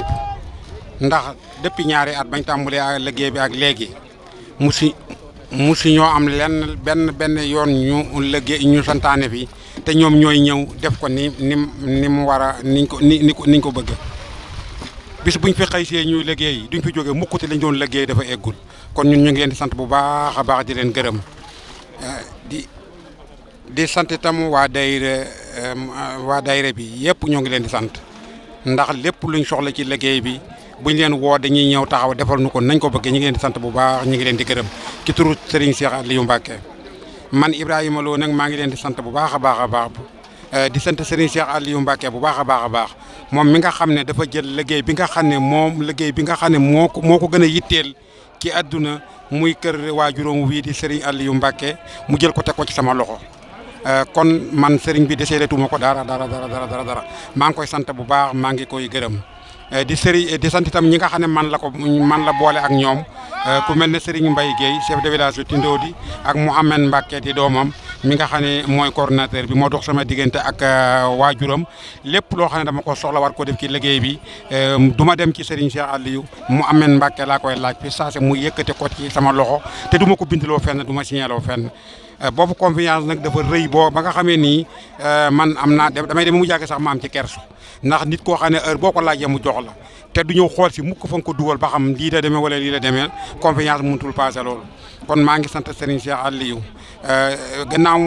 Speaker 12: ndax depuis ñaari at bañ tàmbalee ak liggéey bi ak léegi musi ñoo am lenn benn yoon ñu liggéey ñu santaane fi te ñoom ñooy ñëw def ko ni mu war a niñ ko bëgg bis buñ fi xëy see ñuy liggéey duñ fi jógee mukkuti lañ doon liggéey dafa eggul kon ñun ñu ngi leen di sant bu baax a baax di leen gërëm di sant itam waa daayira bi yëpp ñoo ngi leen di sant ndax lépp luñ soxla ci liggéey bi buñ leen woo dañuy ñëw taxaw defal nu ko nañ ko bëggee ñu ngi leen di sant bu baax ñu ngi leen di gërëm ci turu Serigne Cheikh Aliou Mbacké man Ibrahima Lo nag maa ngi leen di sant bu baax a baax di sant Serigne Cheikh Aliou Mbacké bu baax a baax moom mi nga xam ne dafa jël liggéey bi nga xam ne moo ko gën a yitteel ci àdduna muy kër waajuróom wii di Serigne Aliou Mbacké mu jël ko teg ko ci sama loxo kon man Serigne bi deseeretuma ko dara maa ngi koy sant bu baax maa ngi koy gërëm di sant itam ñi nga xam ne man la boole ak ñoom ku mel ne Serigne Mbaye Guèye chef de village de Tindodi ak Mouhamed Mbacké di doomam mi nga xam ne mooy coordonnateur bi moo dox sama diggante ak waajuram lépp loo xam ne dama ko soxla war ko def ci liggéey bi du ma dem ci Serigne Cheikh Aliou Mouhamed Mbacké laa koy laaj fi saa mu yëkkate ko ci sama loxo te du ma ko bindloo fenn du ma signaloo fenn boobu confiance nag dafa rëy boo ba nga xamee nii man am naa damay dem mu jàgg sax ma am ci kersu ndax nit koo xam ne heure boo ko laajee mu jox la te du ñëw xool si mukk fa nga ko dugal ba xam lii la demee wala lii la demee confiance mënutul passé loolu kon maa ngi sant Serigne Cheikh Aliou gannaaw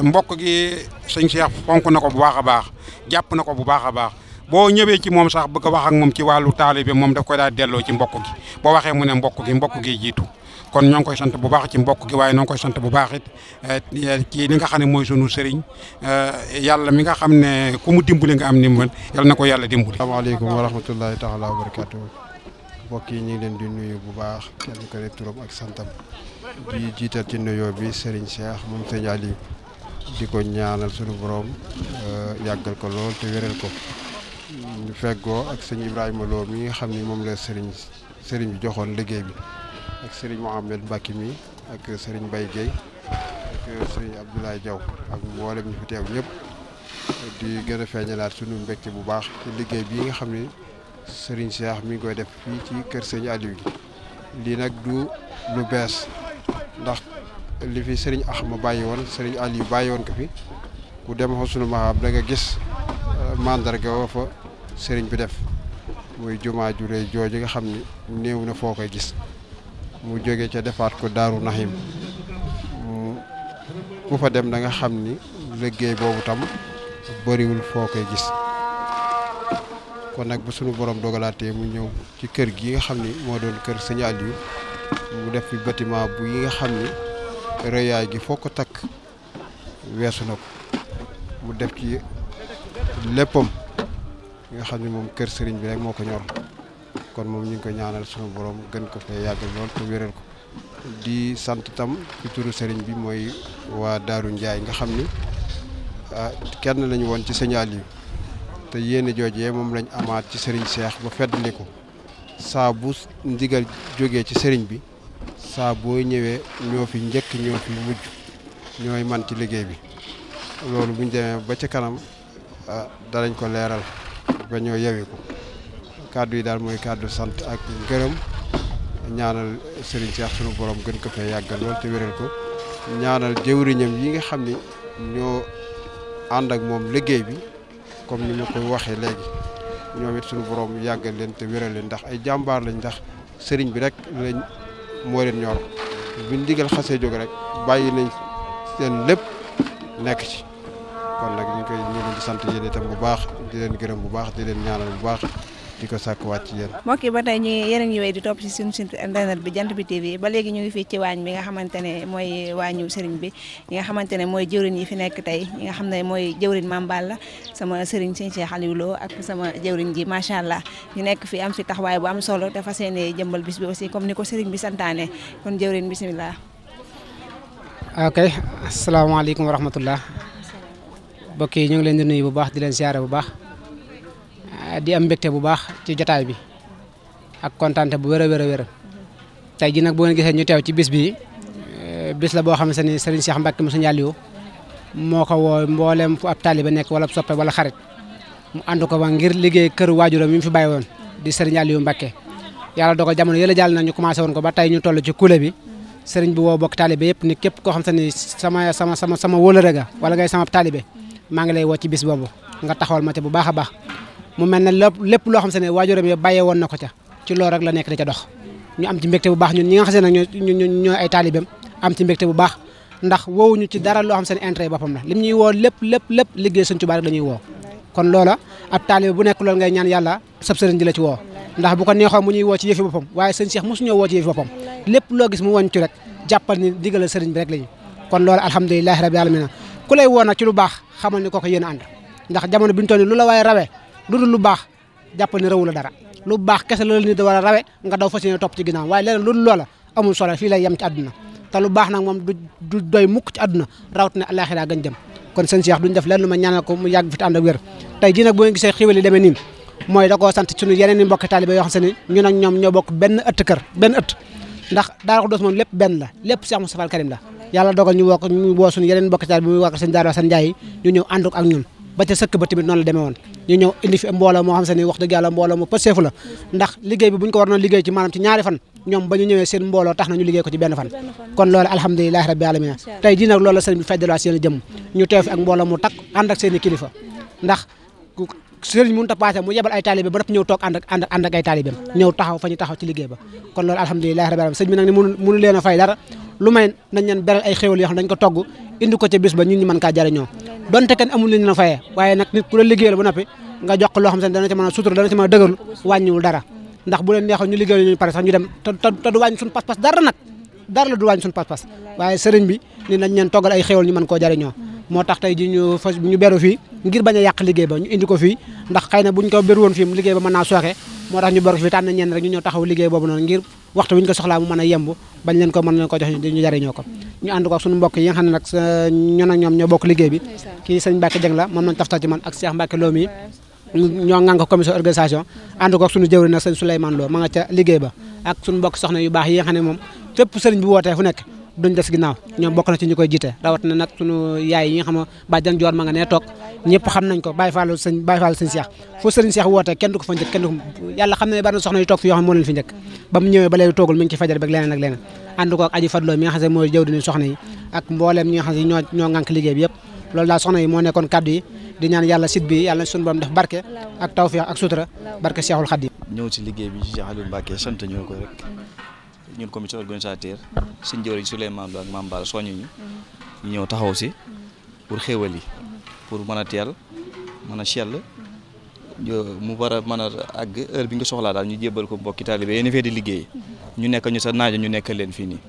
Speaker 12: mbokk gi sëñ Cheikh fonk na ko bu baax a baax jàpp na ko bu baax a baax boo ñëwee ci moom sax bëgg a wax ak moom ci wàllu taalibe moom daf koy daal delloo ci mbokk gi boo waxee mu ne mbokk gi jiitu kon ñoo ngi koy sant bu baax ci mbokk gi waaye ñoo ngi koy sant bu baax it ci li nga xam ne mooy sunu sëriñ yàlla mi nga xam ne ku mu dimbali nga am ndimbal yàlla na ko yàlla dimbali.
Speaker 13: asalaamaaleykum wa rahmatullahi taala wa barakaatu mbokk yi ñu ngi leen di nuyu bu baax kenn ko ne turam ak santam di jiital ci nuyoo bi Serigne Cheikh moom sëñ Aliou di ko ñaanal sunu borom yàggal ko lool te wéral ko ñu feggoo ak sëñ Ibrahima Lo mi nga xam ni moom la Serigne bi joxoon liggéey bi. ak Serigne Mouhamed Mbacké mi ak Serigne Mbaye Guèye ak Serigne Abdoulaye Diaw ak mboolem ñu fi teew ñëpp di gën a feeñalaat sunu mbégte bu baax ci liggéey bii nga xam ni Serigne Cheikh mi ngi koy def fii ci kër Serigne Aliou gi lii nag du lu bees ndax li fi Serigne Axma bàyyi woon Serigne Aliou bàyyi woon ko fi ku dem Husnul Mahab da nga gis mandarga woo fa Serigne bi def muy jumaa ju rëy jooju nga xam ni néew na foo koy gis mu jóge ca defaat ko Daaru Nahim ku fa dem da nga xam ni liggéey boobu tam bëriwul foo koy gis kon nag bu sunu borom dogalaatee mu ñëw ci kër gi nga xam ni moo doon kër Sëñ Aliou mu def fi bâtiment bu yi nga xam ni rëyaay gi foo ko takk weesu na ko mu def ci léppam nga xam ni moom kër sëriñ bi rek moo ko ñor kon moom ñu ngi ko ñaanal sunu borom gën ko fee yàggal lool te wéral ko di sant tam ci turu sëriñ bi mooy waa Daaru Njaay nga xam ni kenn lañu woon ci Sëñ Aliou te yéene joojee moom lañ amaat ci sëriñ Cheikh ba feddali ko saa bu ndigal jógee ci sëriñ bi saa boo ñëwee ñoo fi njëkk ñoo fi mujj ñooy man ci liggéey bi loolu buñ demee ba ca kanam danañ ko leeral ba ñoo yewi ko kàddu yi daal mooy kàddu sant ak ngërëm ñaanal Serigne Cheikh sunu borom gën ko fee yàggal lool te wéral ko ñaanal jëwriñam yi nga xam ni ñoo ànd ak moom liggéey bi comme ni ma koy waxee léegi ñoom it sunu borom yàggal leen te wéral leen ndax ay jàmbaar lañ ndax Serigne bi rek lañ moo leen ñor buñ ndigal xasee jóg rek bàyyi nañ seen lépp nekk ci kon nag ñu leen di sant yéen itam bu baax di leen gërëm bu baax di leen ñaanal bu baax di ko sàkkuwaat ci yéen.
Speaker 4: mbokk yi ba tey yéen a ngi wéy di topp ci suñu site internet bi Jant bi TV ba léegi ñu ngi fii ci waañ bi nga xamante ne mooy waañu sëriñ bi ñi nga xamante ne mooy jëwriñ yi fi nekk tey ñi nga xam ne mooy jëwriñ Mame Balla sama sëriñ Sëñ Cheikh Aliou Lo ak sama jëwriñ ji macha allah ñu nekk fi am fi taxawaay bu am solo te fas yéene jëmbal bis bi aussi comme ni ko sëriñ bi santaane kon jëwriñ bisimilah.
Speaker 14: ok asalaamaaleykum wa rahmatullah mbokk yi ñu ngi leen di nuyu bu baax di leen siyaare bu baax di am mbégte bu baax ci jotaay bi ak kontaante bu wér a wér tey ji nag boo gisee ñu teew ci bis bi bis la boo xam ne ni Serigne Cheikh Mbacke mu Sëñ Aliou moo ko woo mboolem fu ab taaliba nekk wala soppe wala xarit mu ànd ko ba ngir liggéey kër waajuram yi mu fi bàyyi woon di Serigne Aliou Mbacke yàlla dogal jamono yële jàll na ñu commencé woon ko ba tey ñu toll ci kuule bi Serigne bi woo bokk taalibe yëpp ni képp koo xam te ni sama wóolare ga wala ngay sama taalibe maa ngi lay woo ci bis boobu nga taxawal ma ca bu baax a baax mu mel ne lépp loo xam se ne waajuram yi bàyyee woon na ko ca ci loolu rek la nekk da ca dox ñu am ci mbégte bu baax ñun ñi nga xam ne ñoo ay taalibeem am ci mbégte bu baax ndax woowuñu ci dara loo xam se ne intérêt boppam la lim ñuy woo lépp liggéey Sëñ Tuubaa rek la ñuy woo kon loola ab taalibe bu nekk loolu ngay ñaan yàlla sab sëriñ di la ci woo ndax bu ko neexoon mu ñuy woo ci yëfi boppam waaye sëñ Cheikh mosuñoo woo ci yëfi boppam lépp loo gis mu woñ ci rek jàppal ni digalal sëriñ bi rek lañu kon loolu alhamdulilahi rabbil alamin ku lay woo nag ci lu baax xamal ni kooku yéen a ànd ndax jamono bi ñu toll nii lu la waaye rawee lu dul lu baax jàppal ni rawu la dara lu baax kese la nit da war a rawe nga daw fas yéene topp ci ginnaaw waaye leneen lu dul loola amul solo fii lay yem ci àdduna te lu baax nag moom du doy mukk ci àdduna rawatina àllaaxira gañ jëm kon sëñ Cheikh duñ def lenn lu ma ñaanal ko mu yàgg fi te ànd ak wér tey jii nag boo gisee xiwal yi demee nii mooy da koo sant suñu yeneen i mbokki taalibe yoo xam se ni ñun ak ñoom ñoo bokk benn ëtt ndax Daaru Xudoos moom lépp benn la lépp Cheikh Moustapha al Karim la yàlla dogal ñu woo suñu yeneen mbokki taalibe bi muy wax sëñ Daaru Asan Njaay ñu ñëw ànd ak ñun ba ca sëkk ba tamit noonu la demee woon ñu ñëw indi fi mbooloo moo xam se ni wax dëgg yàlla mbooloo mu pëseefu la ndax liggéey bi buñ ko war na liggéey ci maanaam ci ñaari fan ñoom ba ñu ñëwee seen mbooloo tax na ñu liggéey ko ci benn fan kon loolu alhamdulilahi rabbil alamin tey jii nag loolu la sëriñ bi feddalaa seen jëm ñu teew fi ak mbooloo mu takk ànd ak seen i kilifa ndax sëriñ mënut a paase mu yebal ay taalibe ba ñëw toog ànd ak ay taalibeem ñëw taxaw fa ñu taxaw ci liggéey ba kon loolu alhamdulilahi rabbil alamin sëriñ bi nag ne mënu leen a fay dara lu may nañ leen beral ay xéwal yoo xam dañ ko togg indi ko ca bis ba ñun ñi mën kaa jariñoo donte kenn amul li ñu la fayee waaye nag nit ku la liggéeyal ba noppi nga jox ko loo xam ne dana ci mën a sutura dana ci mën a dëgërlu wàññiwul dara ndax bu leen neexoon ñu liggéeyal ñu pare sax ñu dem te du wàññi suñu pas-pas dara nag dara la du wàññi suñu pas-pas waaye sëriñ bi ni nañ leen toggal ay xéwal ñu mën koo jariñoo moo tax tey ji ñu beru fii ngir bañ a yàq liggéey ba ñu indi ko fii ndax xëy na buñ ko beru woon fii liggéey ba mën naa sooxe moo tax ñu beru fii tànn ñenn rek ñu ñëw taxaw liggéey boobu noonu ngir waxtu wi ñu ko soxlaa mu mën a yemb bañ leen ko mën leen ko jox ñu jariñoo ko ñu ànd ko ak suñu mbokk yi nga xam ne nag ñun ak ñoom ñoo bokk liggéey bi kii sëñ Mbacke Dieng la moom lañ taftal ci man ak Cheikh Mbacke Lo mi ñoo ngang ko commission organisation ànd ko ak suñu jëwri nag sëñ Souleymane Lo ma nga ca liggéey ba ak suñu mbokk soxna yu baax yi nga xam ne moom fépp sëriñ bi wootee fu nekk duñ des ginnaaw ñoom bokk na ci ñu koy jiite rawat na nag sunu yaay yi nga xam ne bàjjan joor ma nga nee toog ñëpp xam nañ ko Baye Fall sëñ Cheikh foo sëriñ Cheikh wootee kenn du ko fa njëkk kenn du ko yàlla xam ne bari na soxna yu toog fi yoo xam ne moo leen fi njëkk ba mu ñëwee ba léegi toogul mi ngi ci fajar beeg leneen ak leneen ànd ko ak aji fadloo mi nga xam ne mooy jaww di soxna yi ak mbooleem ñi nga xam ne ñoo ngànk liggéey bi yëpp loolu daal soxna yi moo nekkoon kaddu yi di ñaan yàlla site bi yàlla suñu borom def barke ak tawfiq ak sutura barke Cheikhul Khadim.
Speaker 15: ñëw ci liggéey bi Cheikh Aliou Mbacké sant ñu ko rek ñun comité organisateur suñ jëwriñ Souleymane Lo ak Mame Balla soññu ñu ñëw taxaw si pour xéewal yi pour mën a teel mën a sell mu war a mën a àgg heure bi nga soxlaa daal ñu jébbal ko mbokki taalibe yéen fee di liggéey ñu nekk ñu sa naajo ñu nekk leen fii nii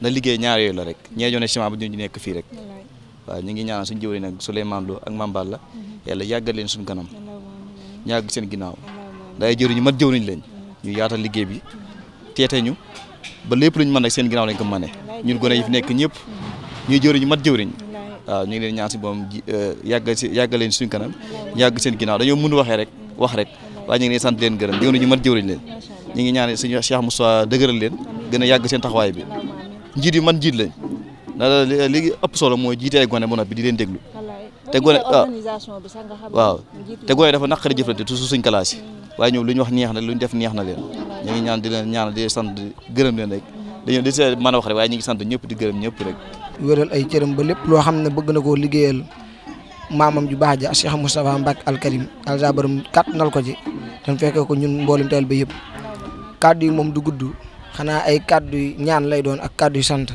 Speaker 15: na liggéey ñaar yooyu la rek ñee joone ciment ba ñu nekk fii rek waaw ñu ngi ñaanal suñu jëwriñ nag Souleymane Lo ak Mame Balla yàlla yàggal leen suñu kanam ñàgg seen ginnaaw day jëriñ ñu mat jëwriñ lañ ñu yaatal liggéey bi teete ñu ba lépp luñ mën rek seen ginnaaw lañ ko mëne ñun gone yi fi nekk ñëpp ñuy jëriñ ñu mat jëwriñ waaw ñu ngi leen ñaan si boom yàggal leen suñu kanam yàgg seen ginnaaw dañoo mën waxee rek wax rek waaye ñu ngi leen sant leen gërëm jëwriñ ñu mat jëwriñ leen ñu ngi ñaan suñu Cheikh Moussa dëgëral leen gën a yàgg seen taxawaay bi njiit yi man njiit lañ ndax léegi ëpp solo mooy jiite ay gone ba noppi di leen déglu te gone waaw te gone dafa naqari jëflante toujours suñ classe yi waaye ñoom lu ñu wax neex na lu ñu def neex na leen ñu ngi ñaan di leen ñaan di sant gërëm leen rek dañoo di see mën a wax rek waaye ñu ngi sant ñëpp di gërëm ñëpp rek
Speaker 16: wéral ay cëram ba lépp loo xam ne bëgg na koo liggéeyal maamam ju baax ja Cheikh Moustapha Mbacké Al Karim aljabaram kàttanal ko ci dañ fekkee ko ñun mboolem teel ba yëpp kàddu yi moom du gudd xanaa ay kàddu yi ñaan lay doon ak kàddu yu sant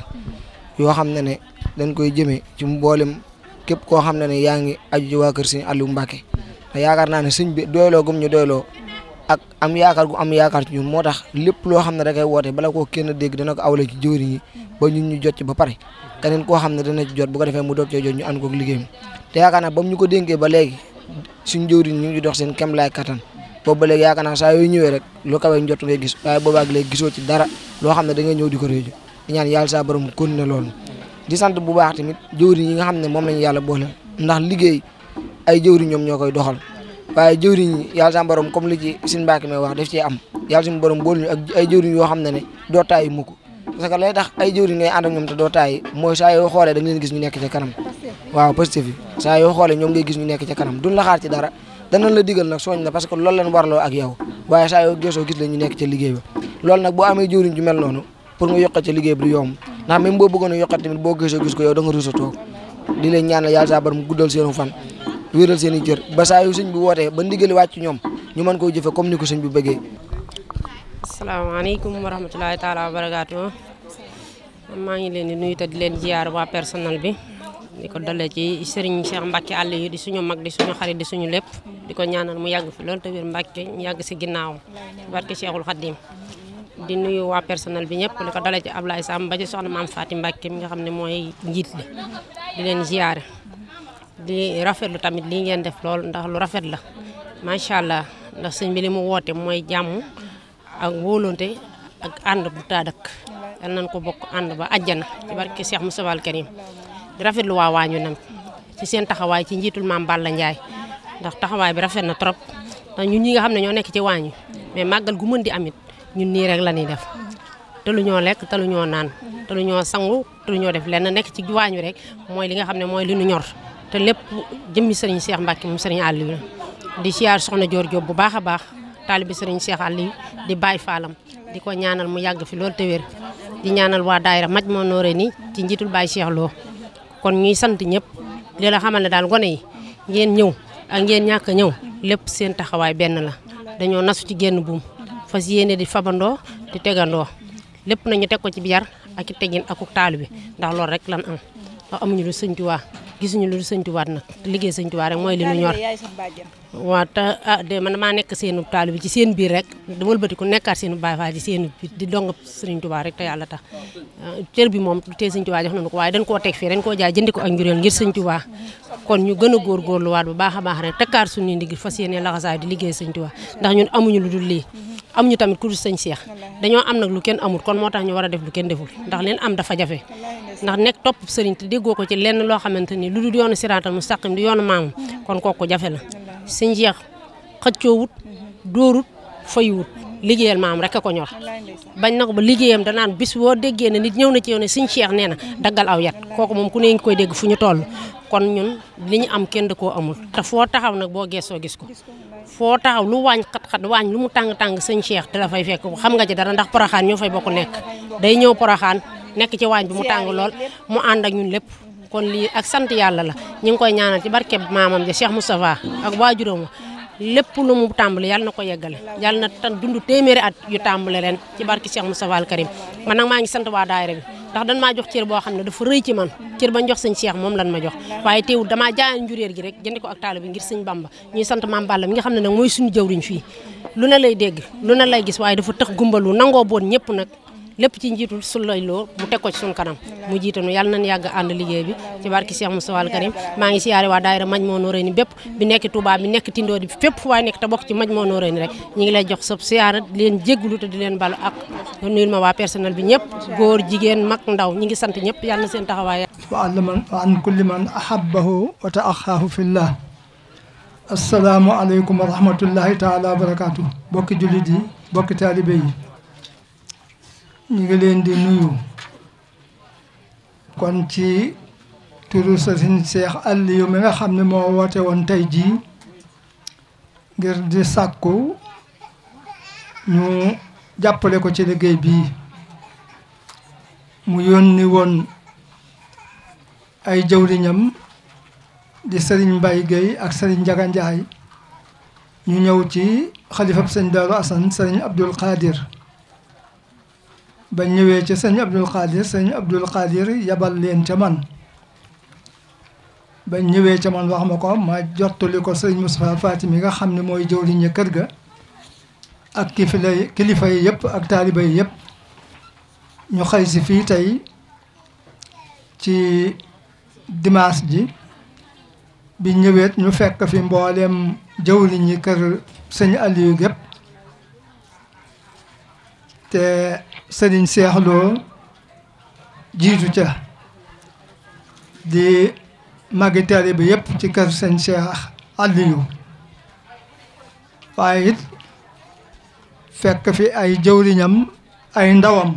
Speaker 16: yoo xam ne dañ koy jëmee ci mboolem képp koo xam ne yaa ngi aju ci waa kër Sëñ Aliou Mbacké te yaakaar naa ne sëñ bi doyloo gum ñu doyloo ak am yaakaar gu am yaakaar ci ñun moo tax lépp loo xam ne da koy woote bala koo kenn dégg dana ko awle ci jëwriñ yi ba ñun ñu jot ci ba pare keneen koo xam ne dana ci jot bu ko defee mu doog cee jot ñu ànd koog liggéey te yaakaar naa ba mu ñu ko dénkee ba léegi suñ jëwriñ ñu ngi dox seen kem laay kattan boobu ba léegi yaakaar naa saa yooyu ñëwee rek lu kawe njot ngay gis waaye boobaag léegi gisoo ci dara loo xam ne da ngay ñëw di ko réeju di ñaan yàlla saa borom continuer loolu di sant bu baax tamit jëwriñ yi nga xam ne moom lañu yàlla boole ndax liggéey ay jëwriñ ñoom ñoo koy doxal waaye jëwriñ yi yàlla sa borom comme li ci Sëñ Mbacké may wax daf ci am yàlla suñu borom boolu ñu ak ay jëwriñ yoo xam ne doo tàyyi mukk parce que lay tax ay jëwriñ ngay ànd ak ñoom te doo tàyyi mooy saa yoo xoolee da nga leen gis ñu nekk ca kanam waaw positif yi saa yoo xoolee ñoom ngay gis ñu nekk ca kanam duñ la xaar ci dara danañ la digal nag sooñ la parce que loolu lañ warloo ak yow waaye saa yoo gisoo gis la ñu nekk ca liggéey ba loolu nag boo amee jëwriñ ju mel noonu pour nga yokkat ca liggéey bi du yomb ndax même boo bëggoon a yokkat tamit boo gisoo gis ko yow da nga rusa toog di leen ñaanal yàlla saa borom guddal seenu fan wéeral seen i cër ba saa yu sëñ bi wootee ba ndigali wàcc ñoom ñu mën koo jëfe comme ni ko sëñ bi bëggee.
Speaker 17: asalaamaaleykum wa rahmatulahi taala wa barakaatu maa ngi leen di nuyu te di leen ziar waa personnel bi di ko dalee ci Serigne Cheikh Mbacké Aliou di suñu mag di suñu xarit di suñu lépp di ko ñaanal mu yàgg fi loolu te wér Mbacké ñu yàgg si ginnaaw barke Cheikhul Khadim di nuyu waa personnel bi ñëpp di ko dalee ci Ablaye Samb ba ci soxna Maam Fatim Mbacké mi nga xam ne mooy njiit li di leen ziar di rafetlu tamit lii ngeen def lool ndax lu rafet la macha allah ndax sëñ bi li mu woote mooy jàmm ak wóolonte ak ànd bu taadak yal nañ ko bokk ànd ba àjjana ci barke Cheikh Moustapha Al Karim di rafetlu waa waañu nam ci seen taxawaay ci njiitul Maam Balla Ndiaye ndax taxawaay bi rafet na trop ndax ñun ñi nga xam ne ñoo nekk ci waañu mais màggal gu mën di amit ñun nii rek la ñuy def te lu ñoo lekk te lu ñoo naan te lu ñoo sangu te lu ñoo def lenn nekk ci waañu rek mooy li nga xam ne mooy li ñu ñor te lépp jëmmi Serigne Cheikh Mbacké moom Serigne Aliou di siyaar soxna Dior Diop bu baax a baax taalibi Serigne Cheikh Aliou di Baye Fallam di ko ñaanal mu yàgg fi loolu te wér di ñaanal waa daayira Majmahun Nurayni ci njiitul Baye Cheikh Lo kon ñuy sant ñëpp li la xamal ne daal gone yi ngeen ñëw ak ngeen ñàkk a ñëw lépp seen taxawaay benn la dañoo nasu ci génn buum fas yéene di fabandoo di tegandoo lépp nañu teg ko ci biir ak i teggin ak taalibe ndax loolu rek lan am ndax amuñu lu Sëñ Tuubaa gisuñu lu Sëñ Tuubaa nag liggéey Sëñ Tuubaa rek mooy li ñu ñor waaw te de man maa nekk seenu taalibe ci seen biir rek di wëlbati ku nekkaat seenu Baay Faal ci seen biir di dong Sëñ Tuubaa rek te yàlla tax cër bi moom tey Sëñ Tuubaa jox nañu ko waaye dañ koo teg fii dañ koo jaay jëndi ko ak njuréel ngir Sëñ Tuubaa kon ñu gën a góorgóorluwaat bu baax a baax rek tekkaar suñuy ndigg fas yéene laxasaay di liggéey Sëñ Tuubaa ndax ñun amuñu lu dul lii amuñu tamit ku dul Sëñ Cheikh dañoo am nag lu kenn amul kon moo tax ñu war a def lu kenn deful ndax leen am dafa jafe ndax nekk topp sëriñ te déggoo ko ci lenn loo xamante ni lu dul yoonu siraatal mustaqim di yoonu maamam kon kooku jafe la Sëñ Cheikh xëccoowut dóorut faywut liggéeyal maam rek a ko ñor bañ na ko ba liggéeyam danaan bis boo déggee ne nit ñëw na ci yow ne Sëñ Cheikh nee na daggal aw yat kooku moom ku ne ngi koy dégg fu ñu toll kon ñun li ñu am kenn da koo amul te foo taxaw nag boo geesoo gis ko foo taxaw lu waañ xat-xat waañ lu mu tàng-tàng Sëñ Cheikh te la fay fekk xam nga ci dara ndax Porokhane ñoo fay bokk nekk day ñëw Porokhane nekk ci waañ bi mu tàng lool mu ànd ak ñun lépp kon lii ak sant yàlla la ñu ngi koy ñaanal ci barkeb maamam ja Cheikh Moustapha ak waajuram lépp lu mu tàmbali yàlla na ko yeggale yàlla na tan dund téeméeri at yu tàmbale ren ci barke Cheikh Moustapha al Karim man nag maa ngi sant waa daayira bi ndax dañ maa jox cër boo xam ne dafa rëy ci man cër bañ jox Sëñ Cheikh moom lan ma jox waaye teewul damaa jaayal njuréer gi rek jëndi ko ak taalibe bi ngir Sëñ Bamba ñuy sant Maam Balla mi nga xam ne nag mooy suñu jëwriñ fii lu ne lay dégg lu ne lay gis waaye dafa tëx gumbalu nangoo boon ñëpp nag lépp ci njiitul sulay loo mu teg ko ci suñu kanam mu jiitanu yàlla nañ yàgg ànd liggéey bi ci barki Cheikh Moustapha al Karim maa ngi siyaare waa daayira Majmahun Nurayni bépp bi nekk Touba bi nekk Tindodi bi fépp fu waay nekk te bokk ci Majmahun Nurayni rek ñi ngi lay jox sa siyaare di leen jégglu te di leen balu ak nga nuyul ma waa personnel bi ñëpp góor jigéen mag ndaw ñi ngi sant ñëpp yàlla na seen taxawaay
Speaker 18: wa an kulli man ahabbahu wa ta'axaahu fillah assalaamu aleykum wa rahmatullahi taala wa barakatuh bokki jullit yi bokki taalibe yi ñu ngi leen di nuyu kon ci turu Sëriñ Cheikh Aliou mi nga xam ne moo woote woon tey jii ngir di sàkku ñu jàppale ko ci liggéey bii mu yónni woon ay jëwriñam di Sëriñ Mbaye Gueye ak Sëriñ Njaga Njaay ñu ñëw ci xalifab sëñ Daaru Asan Sëriñ Abdul Qadir ba ñëwee ci sëñ Abdul Qadir yabal leen ca man ba ñëwee ca man wax ma ko ma jottali ko sëñ Moustapha Faty mi nga xam ne mooy jëwriñu kër ga ak kilifa yi yëpp ak taaliba yi yëpp ñu xëy si fii tey ci dimanche ji bi ñëweet ñu fekk fi mbooleem jëwriñi kër sëñ Aliou gépp te Sëriñ Cheikh Lo jiitu ca di magi taalibe bi yëpp ci kër sëñ Cheikh Aliou waaye it fekk fi ay jëwriñam ay ndawam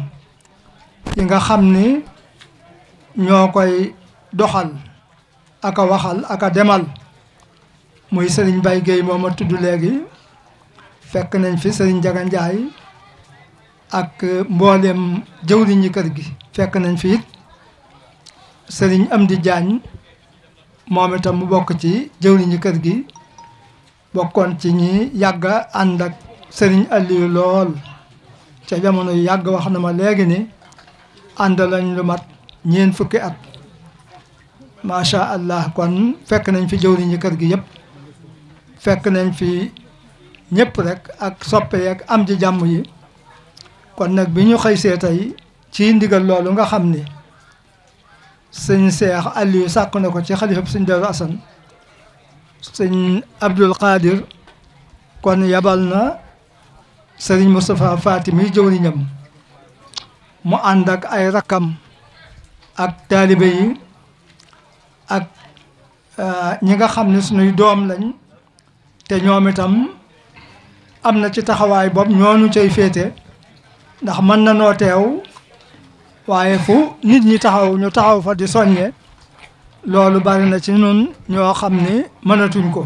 Speaker 18: yi nga xam ni ñoo koy doxal aka waxal aka demal muy Sëriñ Mbaye Gueye moom a tudd léegi fekk nañ fi Sëriñ Njaga Njaay ak mboolem jëwriñi kër gi fekk nañ fi it Sëriñ Amdi Jaañ moom itam mu bokk ci jëwriñi kër gi bokkoon ci ñi yàgg ànd ak Sëriñ Aliou lool ca jamono yu yàgg wax na ma léegi ni ànd lañ lu mat ñeent fukki at macha allah kon fekk nañ fi jëwriñi kër gi yëpp fekk nañ fi ñëpp rek ak soppe yeeg am ji jàmm yi kon nag bi ñu xëy see tey ci ndigal loolu nga xam ni sëñ Cheikh Aliou sàkk na ko ci xalifab sëñ Daaru Asan sëñ Abdul Qadir kon yabal na sëriñ Moustapha Faty mi jëwriñam mu ànd ak ay rakkam ak taalibe yi ak ñi nga xam ne suñuy doom lañ te ñoom itam am na ci taxawaay boobu ñoonu cay féete ndax mën na noo teew waaye fu nit ñi taxaw ñu taxaw fa di soññe loolu bari na ci ñun ñoo xam ni mënatuñ ko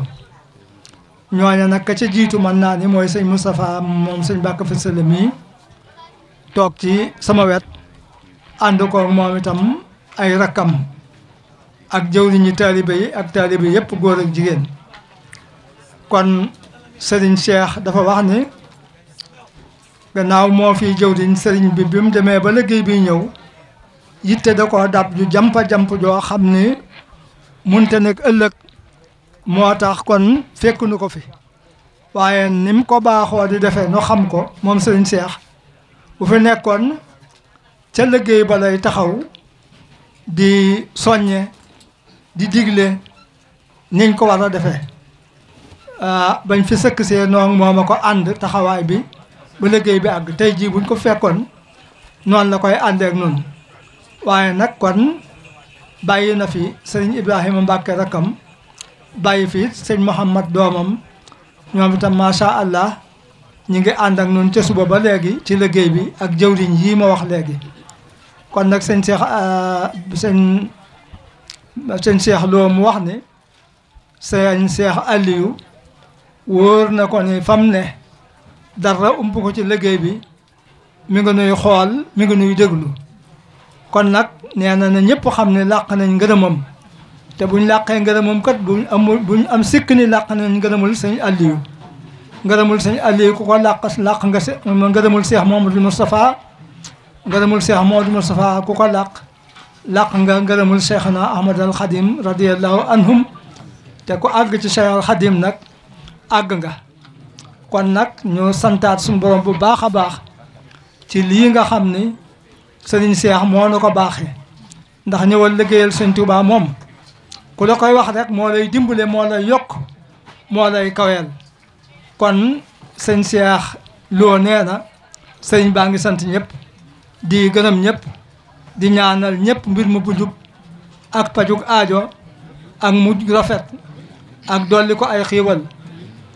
Speaker 18: ñooña nag ka ca jiitu mën naa ni mooy sëñ Moustapha moom sëñ Mbàkke Fësale mii toog ci sama wet ànd ko moom itam ay rakkam ak jëwriñi taalibe yi ak taalibe yëpp góor ak jigéen kon sëriñ Cheikh dafa wax ni gannaaw moo fi jëwriñ sëriñ bi mu demee ba liggéey bi ñëw yitte da koo dab ju jamp joo xam ni munte nekk ëllëg moo tax kon fekk nu ko fi waaye ni mu ko baaxoo di defee nu xam ko moom sëriñ Cheikh bu fi nekkoon ca liggéey ba lay taxaw di soññe di digle niñ ko war a defee bañ fi sëkk see noonu moom a ko ànd taxawaay bi ba liggéey bi àgg tey jii buñ ko fekkoon noonu la koy àndeek noonu waaye nag kon bàyyi na fi sëriñ Ibrahima Mbàkke rakkam bàyyi fi sëñ Mouhamad doomam ñoom itam macha allah ñi ngi ànd ak ñun ca suba ba léegi ci liggéey bi ak jëwriñ yii ma wax léegi kon nag sëñ Cheikh Lo mu wax ni sëñ Cheikh Aliou wóor na ko ni fam ne dara ump ko ci liggéey bi mi ngi nuy xool mi ngi nuy déglu kon nag nee na ñëpp xam ne làq nañ ngërëmam te buñ làqee ngërëmam kat buñ am sikk ni làq nañ ngërëmul sëñ Aliou ngërëmul sëñ Aliou ku ko làq nga ngërëmul Cheikh Mouhamadou Moustapha ngërëmul Cheikh Mouhamadou Moustapha ku ko làq nga ngërëmul Cheikhna Ahmad al Khadim radiyallahu anhum te ku àgg ci Cheikh al Khadim nag àgg nga kon nag ñu santaat suñu borom bu baax a baax ci lii nga xam ni sëriñ Cheikh moo na ko baaxee ndax ñëwal liggéeyal sëñ Touba moom ku la koy wax rek moo lay dimbale moo lay yokk moo lay kaweel kon sëñ Cheikh Lo nee na sëriñ baa ngi sant ñëpp di gërëm ñëpp di ñaanal ñëpp mbir mu bu jub ak pajug aajo ak mujj rafet ak dolli ko ay xiiwal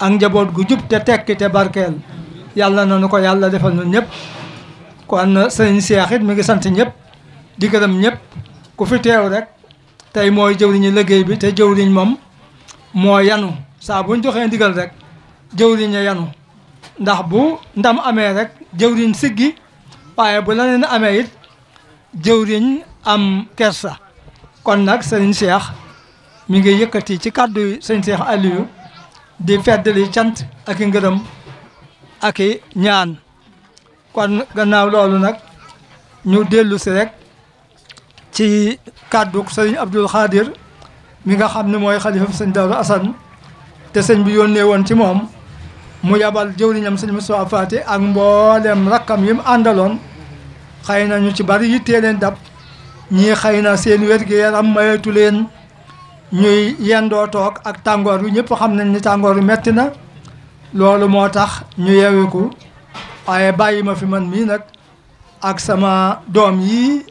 Speaker 18: ak njaboot gu jub te tekki te barkeel yàlla na nu ko yàlla defal ñun ñëpp kon sëriñ Cheikh it mi ngi sant ñëpp di gërëm ñëpp ku fi teew rek tey mooy jëwriñu liggéey bi te jëwriñ moom moo yanu saa buñ joxee ndigal rek jëwriñ a yanu ndax bu ndam amee rek jëwriñ siggi waaye bu leneen amee it jëwriñ am kersa kon nag sëriñ Cheikh mi ngi yëkkati ci kàddu sëriñ Cheikh Aliou di feddali cant ak i ngërëm ak i ñaan kon gannaaw loolu nag ñu dellu si rek ci kàddu sëriñ Abdoul Khadir mi nga xam ne mooy xalifa sëñ Darou Assane te sëñ bi yónnee woon ci moom mu yabal jëwriñam sëñ Moustapha Faty ak mboolem rakkam yi mu àndaloon xëy na ñu ci bari yittee leen dab ñii xëy na seen wér-gu-yaram mayeetu leen ñuy yendoo toog ak tàngoor wi ñëpp xam nañ ni tàngoor wi metti na loolu moo tax ñu yeweku waaye bàyyi ma fi man mii nag ak sama doom yii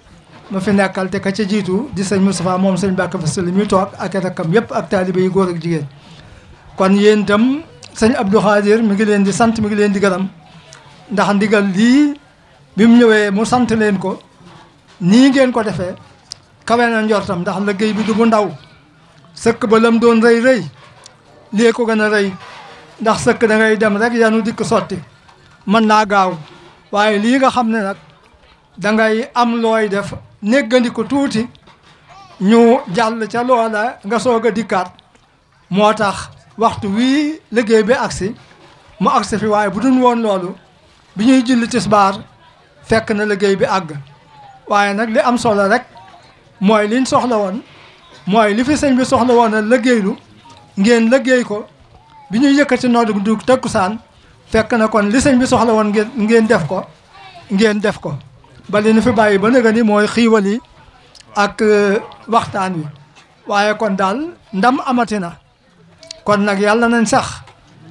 Speaker 18: ma fi nekkal te ka ca jiitu di sëñ Moustapha moom sëñ Mbacke Fassali mi toog ak rakkam yëpp ak taalibe yi góor ak jigéen kon yéen itam sëñ Abdou Khadir mi ngi leen di sant mi ngi leen di gërëm ndax ndigal lii bi mu ñëwee mu sant leen ko nii ngeen ko defee kawe na njortam ndax liggéey bi du bu ndaw sëkk ba lam doon rëy rëy lii ko gën a rëy ndax sëkk da ngay dem rek yanu dikk sotti mën naa gaaw waaye lii nga xam ne nag da ngay am looy def néggandiku tuuti ñu jàll ca loola nga soog a dikkaat moo tax waxtu wii liggéey bi agsi mu agsi fi waaye bu dul woon loolu bi ñuy julli tisbaar fekk na liggéey bi àgg waaye nag li am solo rek mooy liñ soxla woon mooy li fi sëñ bi soxla woon a liggéeylu ngeen liggéey ko bi ñuy yëkkati noddu du takkusaan fekk na kon li sëñ bi soxla woon ngeen def ko ba li ñu fi bàyyi ba nëga ni mooy xiiwal yi ak waxtaan wi waaye kon daal ndam amati na kon nag yàlla nañ sax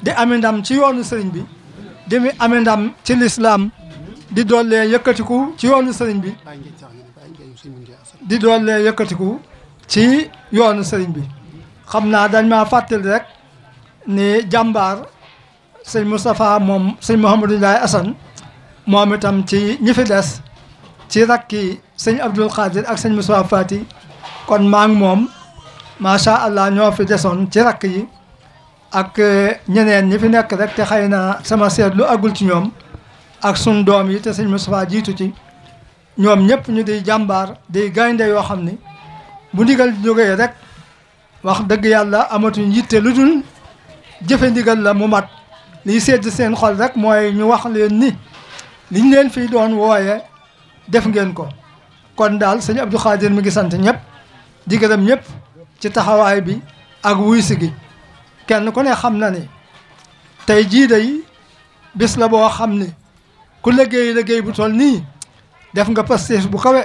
Speaker 18: di ami ndam ci yoonu sëriñ bi di ami ndam ci lislaam di doollee yëkkatiku ci yoonu sëriñ bi di doollee yëkkatiku ci yoonu sëriñ bi xam naa dañ maa fàttali rek ni jàmbaar sëñ Moustapha moom sëñ Mouhamadou Ndiaye Assane moom itam ci ñi fi des ci rakki sëñ Abdoul Khadir ak sëñ Moustapha Faty kon maa ngi moom macha allah ñoo fi desoon ci rakk yi ak ñeneen ñi fi nekk rek te xëy na sama seetlu agul ci ñoom ak sun doom yi te sëñ Moustapha jiitu ci ñoom ñëpp ñu di jàmbaar di gaynde yoo xam ni bu ndigal jógee rek wax dëgg yàlla amatuñ yitte lu dul jëfe ndigal la mu mat liy sedd seen xol rek mooy ñu wax leen ni liñ leen fii doon wooye def ngeen ko kon daal sëñ Abdou Khadir mi ngi sant ñëpp di gërëm ñëpp ci taxawaay bi ak wuy si gi kenn ku ne xam na ni tey jii day bis la boo xam ni ku liggéey bu toll nii def nga pastéef bu kawe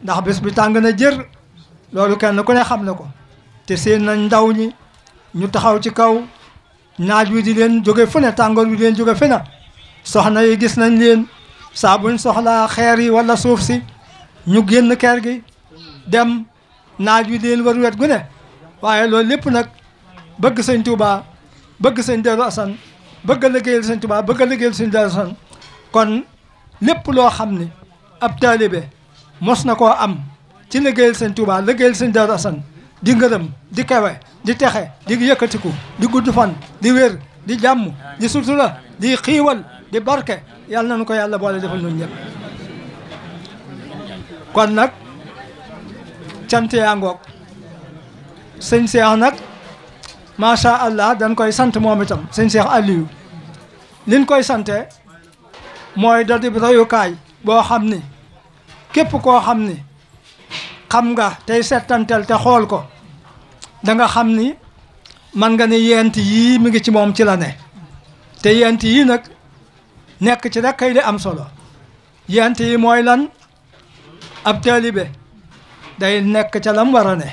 Speaker 18: ndax bis bi tàng na jër loolu kenn ku ne xam na ko te seen nañ ndaw ñi ñu taxaw ci kaw naaj wi di leen jóge fu ne tàngoor wi di leen jóge fu ne soxna yi gis nañ leen saa buñ soxlaa xeer yi wala suuf si ñu génn kër gi dem naaj wi di leen war wet gu ne waaye loolu lépp nag bëgg sëñ Touba bëgg sëñ Darou Assane bëgg a liggéeyal sëñ Tuubaa bëgg a liggéeyal sëñ Daaru Asan kon lépp loo xam ne ab taalibe mos na koo am ci liggéeyal sëñ Tuubaa liggéeyal sëñ Daaru Asan di ngërëm di kawe di texe di yëkkatiku di gudd fan di wér di jàmm di sutura di xiiwal di barke yàlla nañu ko yàlla boole defal ñun ñëpp kon nag cant yaa ngoog sëñ Cheikh nag macha allah dañ koy sant moom itam sëñ Cheikh Aliou liñ koy sante mooy da di royukaay boo xam ni képp koo xam ni xam nga tey settantel te xool ko da nga xam ni man nga ni yent yii mi ngi ci moom ci la ne te yent yii nag nekk ci rek kay di am solo yent yi mooy lan ab taalibe day nekk ca lam war a ne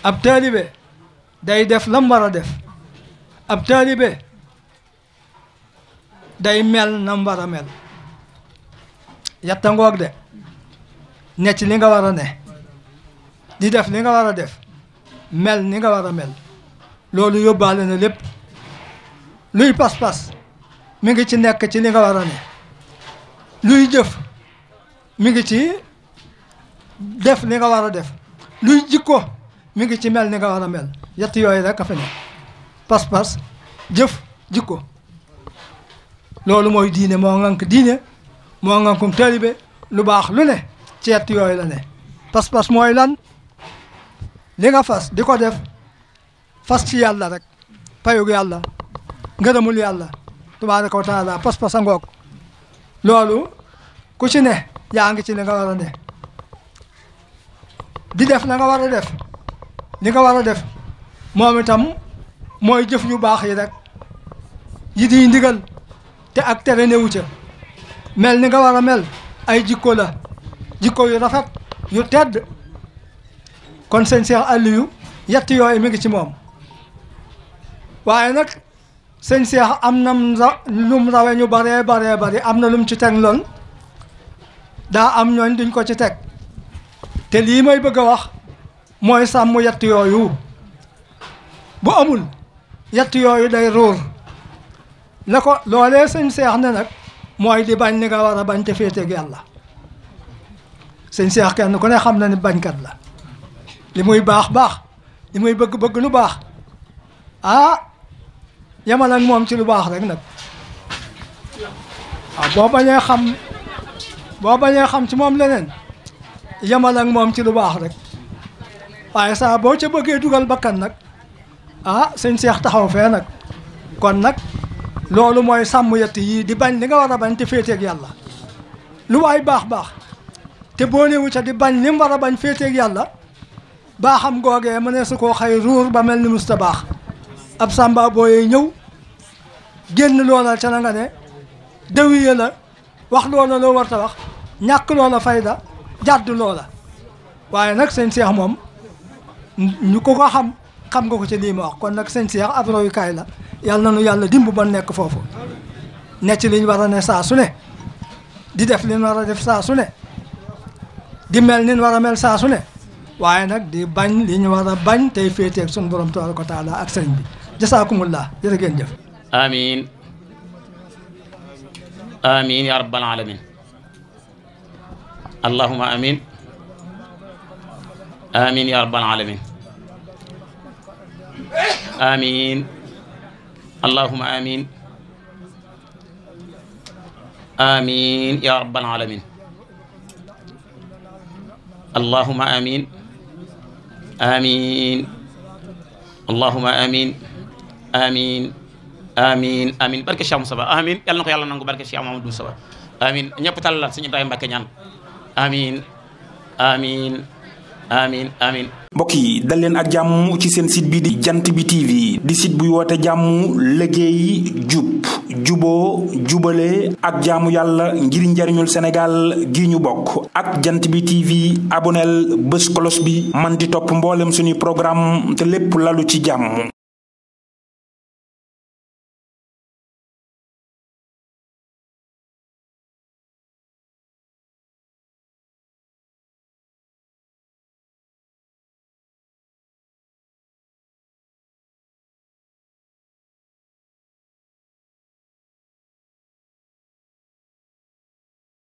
Speaker 18: ab taalibe day def lam war a def ab taalibe day mel nam war a mel yatta ngoog de ne ci li nga war a ne di def li nga war a def mel ni nga war a mel loolu yóbbaale na lépp luy pas-pas mi ngi ci nekk ci li nga war a ne luy jëf mi ngi ci def li nga war a def luy jikko mi ngi ci mel ni nga war a mel yett yooyu rek a fi ne pas-pas jëf jikko loolu mooy diine moo ngànk diine moo ngànkum taalibe lu baax lu ne ci yett yooyu la ne pas-pas mooy lan li nga fas di ko def fas ci yàlla rek payug yàlla ngërëmul yàlla tabaaraka wa taala pas-pas a ngoog loolu ku ci ne yaa ngi ci li nga war a ne di def la nga war a def li nga war a def moom itam mooy jëf yu baax yi rek yi di ndigal te ak tere newu ca mel ni nga war a mel ay jikko la jikko yu rafet yu tedd kon sëñ Cheikh Aliou yett yooyu mi ngi ci moom waaye nag sëñ Cheikh am na lum rawe ñu baree bari am na lum ci teg lool daa am ñooñ duñ ko ci teg te lii may bëgg a wax mooy sàmm yett yooyu bu amul yett yooyu day ruur la ko loolee sëñ Cheikh ne nag mooy di bañ ni nga war a bañ te féeteeg yàlla sëñ Cheikh kenn ku ne xam na ni bañkat la li muy baax li muy bëgg lu baax yamal ak moom ci lu baax rek nag boo bañee xam ci moom leneen yamal ak moom ci lu baax rek waaye saa boo ca bëggee dugal bakkan nag sëñ Cheikh taxaw fee nag kon nag loolu mooy sàmm yett yii di bañ li nga war a bañ te féeteeg yàlla lu waay baax te boolewu ca di bañ li mu war a bañ féeteeg yàlla baaxam googee mu ne su koo xëy ruur ba mel ni musta baax ab sàmba booyee ñëw génn loola ca la nga ne dawiye la wax loola loo warta wax ñàkk loola fayda jàdd loola waaye nag sëñ Cheikh moom ñu ko xam nga ko ci lii ma wax kon nag sëñ Cheikh ab royukaay la yàlla na nu yàlla dimb ba nekk foofu ne ci liñ war a ne saa su ne di def liñ war a def saa su ne di mel niñ war a mel saa su ne waaye nag di bañ li ñu war a bañ tey féeteeg suñu borom tabaaraka wa taala ak sëriñ bi jasaakumullah jërë ngeen jëf
Speaker 9: amin amin ya rabbal alamin allahumma amin amin ya rabbal alamin amin allahumma amin amin ya rabbal alamin allahumma amin amin allahumma amin amin amin amin barke Cheikh Moustapha amin yàlla na ko yàlla nangu barke Cheikh Mamadou Moustapha amin ñëpp tàllal sëñ Ibrahima Mbacke ñaan amin amin amin amin
Speaker 1: mbokk yi dal leen ak jàmm ci seen site bi di jant bi TV di site buy woote jàmm liggéey jub juboo jubale ak jaamu yàlla ngir njariñul Sénégal gi ñu bokk ak jant bi TV aboneel bés kolos bi man di topp mboolem suñuy programme te lépp lalu ci jàmm